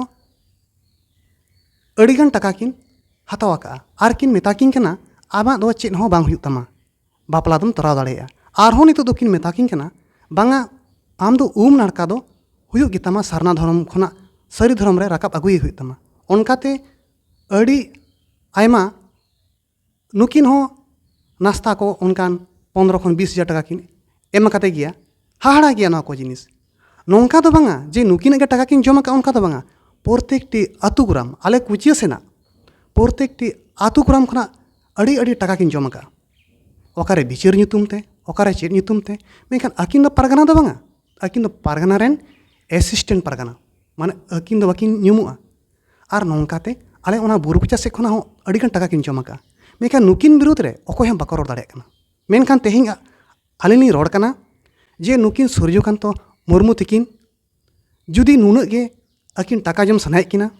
ᱟᱹᱰᱤᱜᱟᱱ ᱴᱟᱠᱟ ᱠᱤᱱ ᱦᱟᱛᱟᱣ ᱟᱠᱟᱫᱼᱟ᱾ ᱟᱨ ᱠᱤᱱ ᱢᱮᱛᱟ ᱠᱤᱱ ᱠᱟᱱᱟ, "ᱟᱢᱟᱜ ᱫᱚ ᱪᱮᱫ ᱦᱚᱸ ᱵᱟᱝ ᱦᱩᱭᱩᱜ ᱛᱟᱢᱟ, ᱵᱟᱯᱞᱟ ᱫᱚᱢ ᱛᱚᱨᱟᱣ ᱫᱟᱲᱮᱭᱟᱜᱼᱟ᱾" ᱟᱨᱦᱚᱸ ᱱᱤᱛᱚᱜ ᱫᱚᱠᱤᱱ ᱢᱮᱛᱟ ᱠᱤᱱ ᱠᱟᱱᱟ, "ᱵᱟᱝᱟ, ᱟᱢ ᱫᱚ ᱩᱢ ᱱᱟᱲᱠᱟ ᱫᱚ ᱦᱩᱭᱩᱜ ᱜᱮᱛᱟᱢᱟ, ᱥᱟᱨᱱᱟ ᱫᱷᱚᱨᱚᱢ ᱠᱷᱚᱱᱟᱜ ᱥᱟᱹᱨᱤ ᱫᱷᱚᱨᱚᱢ ᱨᱮ ᱨᱟᱠᱟᱵ ᱟᱹᱜᱩᱭᱮ ᱦᱩᱭᱩᱜ ᱛᱟᱢᱟ᱾" ᱚᱱᱠᱟᱛᱮ ᱟᱹᱰᱤ ᱟᱭᱢᱟ ᱱᱩᱠᱤᱱ ᱦᱚᱸ ᱱᱟᱥᱛᱟ ᱠᱚ ᱚᱱᱠᱟᱱ ᱯᱚᱱᱨᱚ ᱠᱷᱚᱱ ᱵᱤᱥ ᱦᱟᱡᱟᱨ ᱴᱟᱠᱟ ᱠᱤᱱ ᱮᱢ ᱟᱠᱟᱫᱮ ᱜᱮᱭᱟ᱾ ᱦᱟᱦᱟᱲᱟ ᱜᱮᱭᱟ ᱱᱚᱣᱟ ᱠᱚ ᱡᱤᱱᱤᱥ᱾ ᱱᱚᱝᱠᱟ ᱫᱚ ᱵᱟᱝᱟ ᱡᱮ ᱱᱩᱠᱤᱱᱟᱜ ᱜᱮ ᱴᱟᱠᱟ ᱠᱤᱱ ᱡᱚᱢ ᱟᱠᱟᱫ, ᱚᱱᱠᱟ ᱫᱚ ᱵᱟᱝᱟ᱾ ᱯᱨᱚᱛᱮᱠᱴᱤ ᱟᱹᱛᱩ ᱜᱨᱟᱢ, ᱟᱞᱮ ᱠᱩᱪᱤᱭᱟᱹ ᱥᱮᱱᱟᱜ ᱯᱨᱚᱛᱮᱠᱴᱤ ᱟᱹᱛᱩ ᱜᱨᱟᱢ ᱠᱷᱚᱱᱟᱜ ᱟᱹᱰᱤ ᱟᱹᱰᱤ ᱴᱟᱠᱟ ᱠᱤᱱ ᱡᱚᱢ ᱟᱠᱟᱫᱼᱟ᱾ ᱚᱠᱟᱨᱮ ᱵᱤᱪᱟᱹᱨ ᱧᱩᱛᱩᱢ ᱛᱮ, ᱚᱠᱟᱨᱮ ᱪᱮᱫ ᱧᱩᱛᱩᱢ ᱛᱮ, ᱢᱮᱱᱠᱷᱟᱱ ᱟᱹᱠᱤᱱ ᱫᱚ ᱯᱟᱨᱜᱟᱱᱟ ᱫᱚ ᱵᱟᱝᱟ, ᱟᱹᱠᱤᱱ ᱫᱚ ᱯᱟᱨᱜᱟᱱᱟ ᱨᱮᱱ ᱮᱥᱤᱥᱴᱮᱱᱴ ᱯᱟᱨᱜᱟᱱᱟ, ᱢᱟᱱᱮ ᱟᱹᱠᱤᱱ ᱫᱚ ᱵᱟᱹᱠᱤᱱ ᱧᱩᱢᱩᱜᱼᱟ᱾ ᱟᱨ ᱱᱚᱝᱠᱟᱛᱮ ᱟᱞᱮ ᱚᱱᱟ ᱵᱩᱨᱩ ᱠᱚᱪᱟ ᱥᱮᱫ ᱠᱷᱚᱱᱟᱜ ᱦᱚᱸ ᱟᱹᱰᱤᱜᱟᱱ ᱴᱟᱠᱟ ᱠᱤᱱ ᱡᱚᱢ ᱟᱠᱟᱫᱼᱟ, ᱢᱮᱱᱠᱷᱟᱱ ᱱᱩᱠᱤᱱ ᱵᱤᱨᱩᱫᱽ ᱨᱮ ᱚᱠᱚᱭ ᱦᱚᱸ ᱵᱟᱠᱚ ᱨᱚᱲ ᱫᱟᱲᱮᱭᱟᱜ ᱠᱟᱱᱟ᱾ ᱢᱮᱱᱠᱷᱟᱱ ᱛᱮᱦᱮᱧ ᱟ-, ᱟᱹᱞᱤᱧ ᱞᱤᱧ ᱨᱚᱲ ᱠᱟᱱᱟ ᱡᱮ ᱱᱩᱠᱤᱱ ᱥᱩᱨᱡᱚᱠᱟᱱᱛᱚ ᱢᱩᱨᱢᱩ ᱛᱟᱹᱠᱤᱱ ᱡᱩᱫᱤ ᱱᱩᱱᱟᱹᱜ ᱜᱮ ᱟᱹᱠᱤᱱ ᱴᱟᱠᱟ ᱡᱚᱢ ᱥᱟᱱᱟᱭᱮᱫ ᱠᱤᱱᱟ,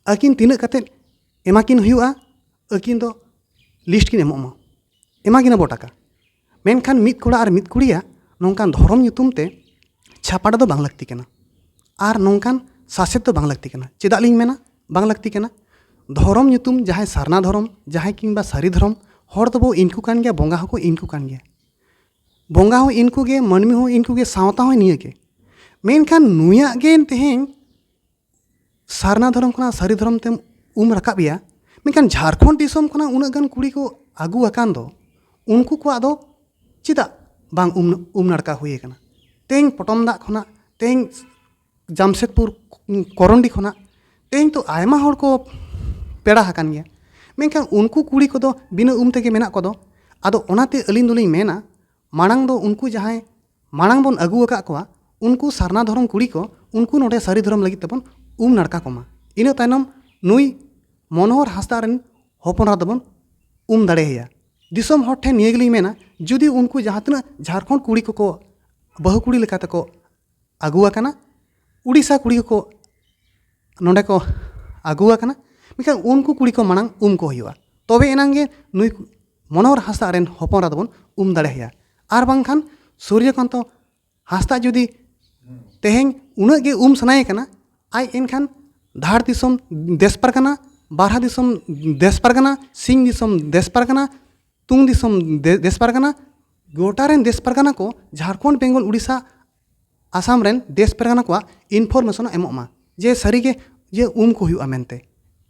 ᱟᱹᱠᱤᱱ ᱛᱤᱱᱟᱹᱜ ᱠᱟᱛᱮᱫ ᱮᱢᱟ ᱠᱤᱱ ᱦᱩᱭᱩᱜᱼᱟ, ᱟᱹᱠᱤᱱ ᱫᱚ ᱞᱤᱥᱴ ᱠᱤᱱ ᱮᱢᱚᱜ ᱢᱟ, ᱮᱢᱟ ᱠᱤᱱᱟ ᱵᱚ ᱴᱟᱠᱟ᱾ ᱢᱮᱱᱠᱷᱟᱱ ᱢᱤᱫ ᱠᱚᱲᱟ ᱟᱨ ᱢᱤᱫ ᱠᱩᱲᱤᱭᱟᱜ ᱱᱚᱝᱠᱟᱱ ᱫᱷᱚᱨᱚᱢ ᱧᱩᱛᱩᱢ ᱛᱮ ᱪᱷᱟᱯᱟᱰᱟ ᱫᱚ ᱵᱟᱝ ᱞᱟᱹᱠᱛᱤ ᱠᱟᱱᱟ, ᱟᱨ ᱱᱚᱝᱠᱟᱱ ᱥᱟᱥᱮᱛ ᱫᱚ ᱵᱟᱝ ᱞᱟᱹᱠᱛᱤ ᱠᱟᱱᱟ᱾ ᱪᱮᱫᱟᱜ ᱞᱤᱧ ᱢᱮᱱᱟ ᱵᱟᱝ ᱞᱟᱹᱠᱛᱤ ᱠᱟᱱᱟ? ᱫᱷᱚᱨᱚᱢ ᱧᱩᱛᱩᱢ, ᱡᱟᱦᱟᱸᱭ ᱥᱟᱨᱱᱟ ᱫᱷᱚᱨᱚᱢ, ᱡᱟᱦᱟᱸᱭ ᱠᱤᱝᱵᱟ ᱥᱟᱹᱨᱤ ᱫᱷᱚᱨᱚᱢ, ᱦᱚᱲ ᱫᱚᱵᱚ ᱤᱱᱠᱩ ᱠᱟᱱ ᱜᱮᱭᱟ, ᱵᱚᱸᱜᱟ ᱦᱚᱸᱠᱚ ᱤᱱᱠᱩ ᱠᱟᱱ ᱜᱮᱭᱟ᱾ ᱵᱚᱸᱜᱟ ᱦᱚᱸ ᱤᱱᱠᱩ ᱜᱮ, ᱢᱟᱹᱱᱢᱤ ᱦᱚᱸ ᱤᱱᱠᱩ ᱜᱮ, ᱥᱟᱶᱛᱟ ᱦᱚᱸ ᱱᱤᱭᱟᱹ ᱜᱮ᱾ ᱢᱮᱱᱠᱷᱟᱱ ᱱᱩᱭᱟᱜ ᱜᱮ ᱛᱮᱦᱮᱧ ᱥᱟᱨᱱᱟ ᱫᱷᱚᱨᱚᱢ ᱠᱷᱚᱱᱟᱜ ᱥᱟᱹᱨᱤ ᱫᱷᱚᱨᱚᱢ ᱛᱮᱢ ᱩᱢ ᱨᱟᱠᱟᱵ ᱮᱭᱟ᱾ ᱢᱮᱱᱠᱷᱟᱱ ᱡᱷᱟᱲᱠᱷᱚᱸᱰ ᱫᱤᱥᱚᱢ ᱠᱷᱚᱱᱟᱜ ᱩᱱᱟᱹᱜ ᱜᱟᱱ ᱠᱩᱲᱤ ᱠᱚ ᱟᱹᱜᱩ ᱟᱠᱟᱱ ᱫᱚ, ᱩᱱᱠᱩ ᱠᱚᱣᱟᱜ ᱫᱚ ᱪᱮᱫᱟᱜ ᱵᱟᱝ ᱩᱢ, ᱩᱢ ᱱᱟᱲᱠᱟ ᱦᱩᱭ ᱟᱠᱟᱱᱟ? ᱛᱮᱦᱮᱧ ᱯᱚᱴᱚᱢ ᱫᱟᱜ ᱠᱷᱚᱱᱟᱜ, ᱛᱮᱦᱮᱧ ᱡᱟᱢᱥᱮᱫᱽᱯᱩᱨ ᱠᱚᱨᱚᱱᱰᱤ ᱠᱷᱚᱱᱟᱜ, ᱛᱮᱦᱮᱧ ᱛᱚ ᱟᱭᱢᱟ ᱦᱚᱲ ᱠᱚ ᱯᱮᱲᱟ ᱟᱠᱟᱱ ᱜᱮᱭᱟ, ᱢᱮᱱᱠᱷᱟᱱ ᱩᱱᱠᱩ ᱠᱩᱲᱤ ᱠᱚᱫᱚ ᱵᱤᱱᱟᱹ ᱩᱢ ᱛᱮᱜᱮ ᱢᱮᱱᱟᱜ ᱠᱚᱫᱚ᱾ ᱟᱫᱚ ᱚᱱᱟᱛᱮ ᱟᱹᱞᱤᱧ ᱫᱚᱞᱤᱧ ᱢᱮᱱᱟ, ᱢᱟᱲᱟᱝ ᱫᱚ ᱩᱱᱠᱩ ᱡᱟᱦᱟᱸᱭ ᱢᱟᱲᱟᱝ ᱵᱚᱱ ᱟᱹᱜᱩ ᱟᱠᱟᱫ ᱠᱚᱣᱟ, ᱩᱱᱠᱩ ᱥᱟᱨᱱᱟ ᱫᱷᱚᱨᱚᱢ ᱠᱩᱲᱤ ᱠᱚ, ᱩᱱᱠᱩ ᱱᱚᱰᱮ ᱥᱟᱹᱨᱤ ᱫᱷᱚᱨᱚᱢ ᱞᱟᱹᱜᱤᱫ ᱛᱮᱵᱚᱱ ᱩᱢ ᱱᱟᱲᱠᱟ ᱠᱚᱢᱟ᱾ ᱤᱱᱟᱹ ᱛᱟᱭᱱᱚᱢ ᱱᱩᱭ ᱢᱚᱱᱳᱦᱚᱨ ᱦᱟᱸᱥᱫᱟ ᱨᱮᱱ ᱦᱚᱯᱚᱱ ᱮᱨᱟ ᱫᱚᱵᱚᱱ ᱩᱢ ᱫᱟᱲᱮᱭᱟᱭᱟ᱾ ᱫᱤᱥᱚᱢ ᱦᱚᱲ ᱴᱷᱮᱱ ᱱᱤᱭᱟᱹ ᱜᱮᱞᱤᱧ ᱢᱮᱱᱟ, ᱡᱩᱫᱤ ᱩᱱᱠᱩ ᱡᱟᱦᱟᱸ ᱛᱤᱱᱟᱹᱜ ᱡᱷᱟᱲᱠᱷᱚᱸᱰ ᱠᱩᱲᱤ ᱠᱚᱠᱚ ᱵᱟᱹᱦᱩ ᱠᱩᱲᱤ ᱞᱮᱠᱟ ᱛᱮᱠᱚ ᱟᱹᱜᱩ ᱟᱠᱟᱱᱟ, ᱩᱲᱤᱥᱥᱟ ᱠᱩᱲᱤ ᱠᱚᱠᱚ ᱱᱚᱰᱮ ᱠᱚ ᱟᱹᱜᱩ ᱟᱠᱟᱱᱟ, ᱢᱮᱱᱠᱷᱟᱱ ᱩᱱᱠᱩ ᱠᱩᱲᱤ ᱠᱚ ᱢᱟᱲᱟᱝ ᱩᱢ ᱠᱚ ᱦᱩᱭᱩᱜᱼᱟ, ᱛᱚᱵᱮ ᱮᱱᱟᱝ ᱜᱮ ᱱᱩᱭ ᱢᱚᱱᱳᱦᱚᱨ ᱦᱟᱸᱥᱫᱟ ᱨᱮᱱ ᱦᱚᱯᱚᱱ ᱮᱨᱟ ᱫᱚᱵᱚᱱ ᱩᱢ ᱫᱟᱲᱮ ᱟᱭᱟ᱾ ᱟᱨ ᱵᱟᱝᱠᱷᱟᱱ ᱥᱩᱨᱡᱚᱠᱟᱱᱛᱚ ᱦᱟᱸᱥᱫᱟ ᱡᱩᱫᱤ ᱛᱮᱦᱮᱧ ᱩᱱᱟᱹᱜ ᱜᱮ ᱩᱢ ᱥᱟᱱᱟᱭᱮ ᱠᱟᱱᱟ, ᱟᱡ ᱮᱱᱠᱷᱟᱱ ᱫᱷᱟᱲ ᱫᱤᱥᱚᱢ ᱫᱮᱥ ᱯᱟᱨᱜᱟᱱᱟ, ᱵᱟᱨᱦᱟ ᱫᱤᱥᱚᱢ ᱫᱮᱥ ᱯᱟᱨᱜᱟᱱᱟ, ᱥᱤᱧ ᱫᱤᱥᱚᱢ ᱫᱮᱥ ᱯᱟᱨᱜᱟᱱᱟ, ᱛᱩᱝ ᱫᱤᱥᱚᱢ ᱫᱮ-, ᱫᱮᱥ ᱯᱟᱨᱜᱟᱱᱟ, ᱜᱚᱴᱟ ᱨᱮᱱ ᱫᱮᱥ ᱯᱟᱨᱜᱟᱱᱟ ᱠᱚ, ᱡᱷᱟᱲᱠᱷᱚᱸᱰ, ᱵᱮᱝᱜᱚᱞ, ᱩᱲᱤᱥᱥᱟ, ᱟᱥᱟᱢ ᱨᱮᱱ ᱫᱮᱥ ᱯᱟᱨᱜᱟᱱᱟ ᱠᱚᱣᱟᱜ information ᱮᱢᱚᱜ ᱢᱟ ᱡᱮ ᱥᱟᱹᱨᱤᱜᱮ ᱡᱮ ᱩᱢ ᱠᱚ ᱦᱩᱭᱩᱜᱼᱟ ᱢᱮᱱᱛᱮ᱾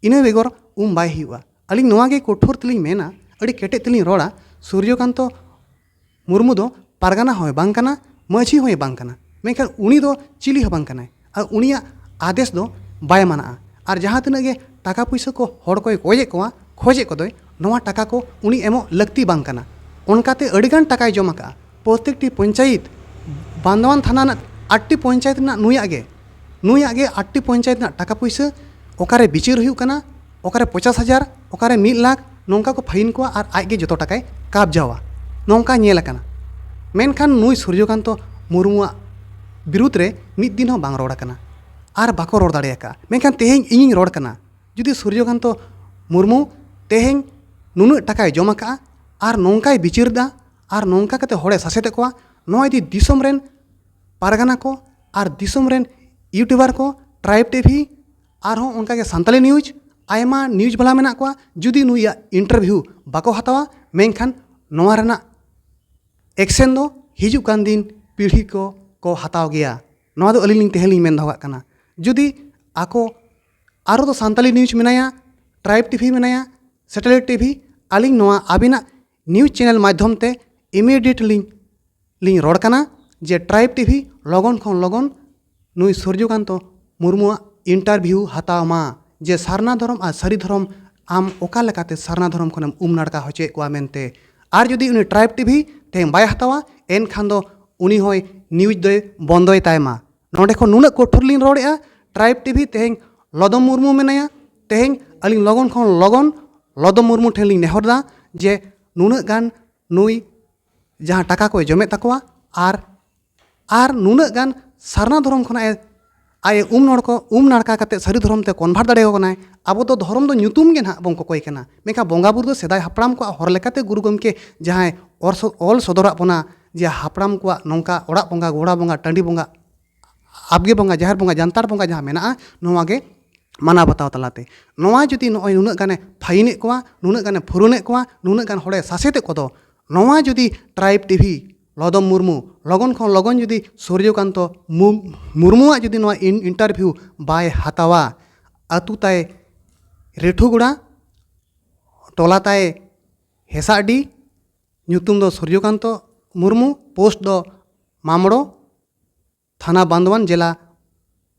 ᱤᱱᱟᱹ ᱵᱮᱜᱚᱨ ᱩᱢ ᱵᱟᱭ ᱦᱩᱭᱩᱜᱼᱟ᱾ ᱟᱹᱞᱤᱧ ᱱᱚᱣᱟ ᱜᱮ ᱠᱚᱴᱷᱳᱨ ᱛᱮᱞᱤᱧ ᱢᱮᱱᱟ, ᱟᱹᱰᱤ ᱠᱮᱴᱮᱡ ᱛᱮᱞᱤᱧ ᱨᱚᱲᱟ, ᱥᱩᱨᱡᱚᱠᱟᱱᱛᱚ ᱢᱩᱨᱢᱩ ᱫᱚ ᱯᱟᱨᱜᱟᱱᱟ ᱦᱚᱸᱭ ᱵᱟᱝ ᱠᱟᱱᱟ, ᱢᱟᱹᱡᱷᱤ ᱦᱚᱸᱭ ᱵᱟᱝ ᱠᱟᱱᱟ, ᱢᱮᱱᱠᱷᱟᱱ ᱩᱱᱤ ᱫᱚ ᱪᱤᱞᱤ ᱦᱚᱸ ᱵᱟᱝ ᱠᱟᱱᱟᱭ᱾ ᱟᱨ ᱩᱱᱤᱭᱟᱜ ᱟᱫᱮᱥ ᱫᱚ ᱵᱟᱭ ᱢᱟᱱᱟᱜᱼᱟ᱾ ᱟᱨ ᱡᱟᱦᱟᱸ ᱛᱤᱱᱟᱹᱜ ᱜᱮ ᱴᱟᱠᱟ ᱯᱩᱭᱥᱟᱹ ᱠᱚ ᱦᱚᱲ ᱠᱚᱭ ᱠᱚᱭᱮᱫ ᱠᱚᱣᱟ, ᱠᱷᱚᱡᱮᱫ ᱠᱚᱫᱚᱭ, ᱱᱚᱣᱟ ᱴᱟᱠᱟ ᱠᱚ ᱩᱱᱤ ᱮᱢᱚᱜ ᱞᱟᱹᱠᱛᱤ ᱵᱟᱝ ᱠᱟᱱᱟ᱾ ᱚᱱᱠᱟᱛᱮ ᱟᱹᱰᱤᱜᱟᱱ ᱴᱟᱠᱟᱭ ᱡᱚᱢ ᱟᱠᱟᱫᱼᱟ᱾ ᱯᱨᱚᱛᱮᱠᱴᱤ ᱯᱚᱧᱪᱟᱭᱮᱛ, ᱵᱟᱱᱫᱣᱟᱱ ᱛᱷᱟᱱᱟ ᱨᱮᱱᱟᱜ ᱟᱴᱴᱤ ᱯᱚᱧᱪᱟᱭᱮᱛ ᱨᱮᱱᱟᱜ ᱱᱩᱭᱟᱜ ᱜᱮ, ᱱᱩᱭᱟᱜ ᱜᱮ ᱟᱴᱴᱤ ᱯᱚᱧᱪᱟᱭᱮᱛ ᱨᱮᱱᱟᱜ ᱴᱟᱠᱟ ᱯᱩᱭᱥᱟᱹ, ᱚᱠᱟᱨᱮ ᱵᱤᱪᱟᱹᱨ ᱦᱩᱭᱩᱜ ᱠᱟᱱᱟ, ᱚᱠᱟᱨᱮ ᱯᱚᱧᱪᱟᱥ ᱦᱟᱡᱟᱨ, ᱚᱠᱟᱨᱮ ᱢᱤᱫ ᱞᱟᱠᱷ, ᱱᱚᱝᱠᱟ ᱠᱚ ᱯᱷᱟᱭᱤᱱ ᱠᱚᱣᱟ ᱟᱨ ᱟᱡ ᱜᱮ ᱡᱚᱛᱚ ᱴᱟᱠᱟᱭ ᱠᱟᱵᱽᱡᱟᱣᱟ᱾ ᱱᱚᱝᱠᱟ ᱧᱮᱞ ᱟᱠᱟᱱᱟ᱾ ᱢᱮᱱᱠᱷᱟᱱ ᱱᱩᱭ ᱥᱩᱨᱡᱚᱠᱟᱱᱛᱚ ᱢᱩᱨᱢᱩᱣᱟᱜ ᱵᱤᱨᱩᱫᱽ ᱨᱮ ᱢᱤᱫ ᱫᱤᱱ ᱦᱚᱸ ᱵᱟᱝ ᱨᱚᱲ ᱟᱠᱟᱱᱟ ᱟᱨ ᱵᱟᱠᱚ ᱨᱚᱲ ᱫᱟᱲᱮ ᱟᱠᱟᱫᱼᱟ᱾ ᱢᱮᱱᱠᱷᱟᱱ ᱛᱮᱦᱮᱧ ᱤᱧᱤᱧ ᱨᱚᱲ ᱠᱟᱱᱟ, ᱡᱩᱫᱤ ᱥᱩᱨᱡᱚᱠᱟᱱᱛᱚ ᱢᱩᱨᱢᱩ ᱛᱮᱦᱮᱧ ᱱᱩᱱᱟᱹᱜ ᱴᱟᱠᱟᱭ ᱡᱚᱢ ᱟᱠᱟᱫᱼᱟ ᱟᱨ ᱱᱚᱝᱠᱟᱭ ᱵᱤᱪᱟᱹᱨ ᱮᱫᱟ ᱟᱨ ᱱᱚᱝᱠᱟ ᱠᱟᱛᱮ ᱦᱚᱲᱮ ᱥᱟᱥᱮᱛᱮᱫ ᱠᱚᱣᱟ, ᱱᱚᱣᱟ ᱤᱫᱤ ᱫᱤᱥᱚᱢ ᱨᱮᱱ ᱯᱟᱨᱜᱟᱱᱟ ᱠᱚ ᱟᱨ ᱫᱤᱥᱚᱢ ᱨᱮᱱ YouTuber ᱠᱚ, Tribe TV, ᱟᱨᱦᱚᱸ ᱚᱱᱠᱟᱜᱮ ᱥᱟᱱᱛᱟᱞᱤ news, ᱟᱭᱢᱟ news ᱵᱟᱞᱟ ᱢᱮᱱᱟᱜ ᱠᱚᱣᱟ᱾ ᱡᱩᱫᱤ ᱱᱩᱭᱟᱜ interview ᱵᱟᱠᱚ ᱦᱟᱛᱟᱣᱟ, ᱢᱮᱱᱠᱷᱟᱱ ᱱᱚᱣᱟ ᱨᱮᱱᱟᱜ action ᱫᱚ ᱦᱤᱡᱩᱜ ᱠᱟᱱ ᱫᱤᱱ ᱯᱤᱲᱦᱤ ᱠᱚ ᱠᱚ ᱦᱟᱛᱟᱣ ᱜᱮᱭᱟ᱾ ᱱᱚᱣᱟ ᱫᱚ ᱟᱹᱞᱤᱧ ᱞᱤᱧ ᱛᱮᱦᱮᱧ ᱞᱤᱧ ᱢᱮᱱ ᱫᱚᱦᱚ ᱠᱟᱜ ᱠᱟᱱᱟ᱾ ᱡᱩᱫᱤ ᱟᱠᱚ ᱟᱨᱚ ᱫᱚ ᱥᱟᱱᱛᱟᱞᱤ ᱱᱤᱭᱩᱡᱽ ᱢᱮᱱᱟᱭᱟ, ᱴᱨᱟᱭᱤᱵᱽ ᱴᱤᱵᱷᱤ ᱢᱮᱱᱟᱭᱟ, ᱥᱮᱴᱮᱞᱟᱭᱤᱴ ᱴᱤᱵᱷᱤ᱾ ᱟᱹᱞᱤᱧ ᱱᱚᱣᱟ ᱟᱹᱵᱤᱱᱟᱜ ᱱᱤᱭᱩᱡᱽ ᱪᱮᱱᱮᱞ ᱢᱟᱫᱽᱫᱷᱚᱢ ᱛᱮ ᱤᱢᱤᱰᱤᱭᱮᱴᱞᱤ ᱞᱤᱧ ᱨᱚᱲ ᱠᱟᱱᱟ ᱡᱮ ᱴᱨᱟᱭᱤᱵᱽ ᱴᱤᱵᱷᱤ ᱞᱚᱜᱚᱱ ᱠᱷᱚᱱ ᱞᱚᱜᱚᱱ ᱱᱩᱭ ᱥᱩᱨᱡᱚᱠᱟᱱᱛᱚ ᱢᱩᱨᱢᱩᱣᱟᱜ ᱤᱱᱴᱟᱨᱵᱷᱤᱭᱩ ᱦᱟᱛᱟᱣ ᱢᱟ, ᱡᱮ ᱥᱟᱨᱱᱟ ᱫᱷᱚᱨᱚᱢ ᱟᱨ ᱥᱟᱹᱨᱤ ᱫᱷᱚᱨᱚᱢ ᱟᱢ ᱚᱠᱟ ᱞᱮᱠᱟᱛᱮ ᱥᱟᱨᱱᱟ ᱫᱷᱚᱨᱚᱢ ᱠᱷᱚᱱᱮᱢ ᱩᱢ ᱱᱟᱲᱠᱟ ᱦᱚᱪᱚᱭᱮᱫ ᱠᱚᱣᱟ ᱢᱮᱱᱛᱮ᱾ ᱟᱨ ᱡᱩᱫᱤ ᱩᱱᱤ ᱴᱨᱟᱭᱤᱵᱽ ᱴᱤᱵᱷᱤ ᱛᱮᱦᱮᱧ ᱵᱟᱭ ᱦᱟᱛᱟᱣᱟ, ᱮᱱᱠᱷᱟᱱ ᱫᱚ ᱩᱱᱤ ᱦᱚᱸᱭ ᱱᱤᱭᱩᱡᱽ ᱫᱚᱭ ᱵᱚᱱᱫᱚᱭ ᱛᱟᱭ ᱢᱟ᱾ ᱱᱚᱰᱮ ᱠᱷᱚᱱ ᱱᱩᱱᱟᱹᱜ ᱠᱚᱴᱷᱳᱨ ᱞᱤᱧ ᱨᱚᱲᱮᱫᱼᱟ, ᱴᱨᱟᱭᱤᱵᱽ ᱴᱤᱵᱷᱤ ᱛᱮᱦᱮᱧ ᱞᱚᱫᱚᱢ ᱢᱩᱨᱢᱩ ᱢᱮᱱᱟᱭᱟ, ᱛᱮᱦᱮᱧ ᱟᱹᱞᱤᱧ ᱞᱚᱜᱚᱱ ᱠᱷᱚᱱ ᱞᱚᱜᱚᱱ ᱞᱚᱫᱚᱢ ᱢᱩᱨᱢᱩ ᱴᱷᱮᱱ ᱞᱤᱧ ᱱᱮᱦᱚᱨ ᱮᱫᱟ ᱡᱮ ᱱᱩᱱᱟᱹᱜ ᱜᱟᱱ ᱱᱩᱭ ᱡᱟᱦᱟᱸ ᱴᱟᱠᱟ ᱠᱚᱭ ᱡᱚᱢᱮᱫ ᱛᱟᱠᱚᱣᱟ ᱟᱨ ᱟᱨ ᱱᱩᱱᱟᱹᱜ ᱜᱟᱱ ᱥᱟᱨᱱᱟ ᱫᱷᱚᱨᱚᱢ ᱠᱷᱚᱱᱟᱜ ᱮ ᱟᱡ ᱮ ᱩᱢ ᱱᱚᱲᱠᱚ ᱩᱢ ᱱᱟᱲᱠᱟ ᱠᱟᱛᱮ ᱥᱟᱹᱨᱤ ᱫᱷᱚᱨᱚᱢ ᱛᱮ ᱠᱚᱱᱵᱷᱟᱨᱴ ᱫᱟᱲᱮᱭᱟᱠᱚ ᱠᱟᱱᱟᱭ᱾ ᱟᱵᱚ ᱫᱚ ᱫᱷᱚᱨᱚᱢ ᱫᱚ ᱧᱩᱛᱩᱢ ᱜᱮ ᱱᱟᱦᱟᱜ ᱵᱚᱱ ᱠᱚᱠᱚᱭ ᱠᱟᱱᱟ, ᱢᱮᱱᱠᱷᱟᱱ ᱵᱚᱸᱜᱟ ᱵᱩᱨᱩ ᱫᱚ ᱥᱮᱫᱟᱭ ᱦᱟᱯᱲᱟᱢ ᱠᱚᱣᱟᱜ ᱦᱚᱨ ᱞᱮᱠᱟᱛᱮ ᱜᱩᱨᱩ ᱜᱚᱢᱠᱮ ᱡᱟᱦᱟᱸᱭ ᱚᱨ ᱥᱚ- ᱚᱞ ᱥᱚᱫᱚᱨᱟᱜ ᱵᱚᱱᱟ ᱡᱮ ᱦᱟᱯᱲᱟᱢ ᱠᱚᱣᱟᱜ ᱱᱚᱝᱠᱟ ᱚᱲᱟᱜ ᱵᱚᱸᱜᱟ, ᱜᱚᱲᱟ ᱵᱚᱸᱜᱟ, ᱴᱟᱺᱰᱤ ᱵᱚᱸᱜᱟ, ᱟᱵᱜᱮ ᱵᱚᱸᱜᱟ, ᱡᱟᱦᱮᱨ ᱵᱚᱸᱜᱟ, ᱡᱟᱱᱛᱟᱲ ᱵᱚᱸᱜᱟ ᱡᱟᱦᱟᱸ ᱢᱮᱱᱟᱜᱼᱟ, ᱱᱚᱣᱟ ᱜᱮ ᱢᱟᱱᱟᱣ ᱵᱟᱛᱟᱣ ᱛᱟᱞᱟᱛᱮ᱾ ᱱᱚᱣᱟ ᱡᱩᱫᱤ ᱱᱚᱜᱼᱚᱭ ᱱᱩᱱᱟᱹᱜ ᱜᱟᱱᱮ ᱯᱷᱟᱭᱤᱱᱮᱫ ᱠᱚᱣᱟ, ᱱᱩᱱᱟᱹᱜ ᱜᱟᱱᱮ ᱯᱷᱩᱨᱩᱱᱮᱫ ᱠᱚᱣᱟ, ᱱᱩᱱᱟᱹᱜ ᱜᱟᱱ ᱦᱚᱲᱮ ᱥᱟᱥᱮᱛᱮᱫ ᱠᱚᱫᱚ, ᱱᱚᱣᱟ ᱡᱩᱫᱤ ᱴᱨᱟᱭᱤᱵᱽ ᱴᱤᱵᱷᱤ ᱞᱚᱫᱚᱢ ᱢᱩᱨᱢᱩ ᱞᱚᱜᱚᱱ ᱠᱷᱚᱱ ᱞᱚᱜᱚᱱ ᱡᱩᱫᱤ ᱥᱩᱨᱡᱚᱠᱟᱱᱛᱚ ᱢᱩ- ᱢᱩᱨᱢᱩᱣᱟᱜ ᱡᱩᱫᱤ ᱱᱚᱣᱟ ᱤᱱ- ᱤᱱᱴᱟᱨᱵᱷᱤᱭᱩ ᱵᱟᱭ ᱦᱟᱛᱟᱣᱟ, ᱟᱹᱛᱩ ᱛᱟᱭ ᱨᱮᱴᱷᱩᱜᱩᱲᱟ, ᱴᱚᱞᱟ ᱛᱟᱭ ᱦᱮᱥᱟᱜᱰᱤ, ᱧᱩᱛᱩᱢ ᱫᱚ ᱥᱩᱨᱡᱚᱠᱟᱱᱛᱚ ᱢᱩᱨᱢᱩ, ᱯᱳᱥᱴ ᱫᱚ ᱢᱟᱢᱲᱚ, ᱛᱷᱟᱱᱟ ᱵᱟᱱᱫᱣᱟᱱ, ᱡᱮᱞᱟ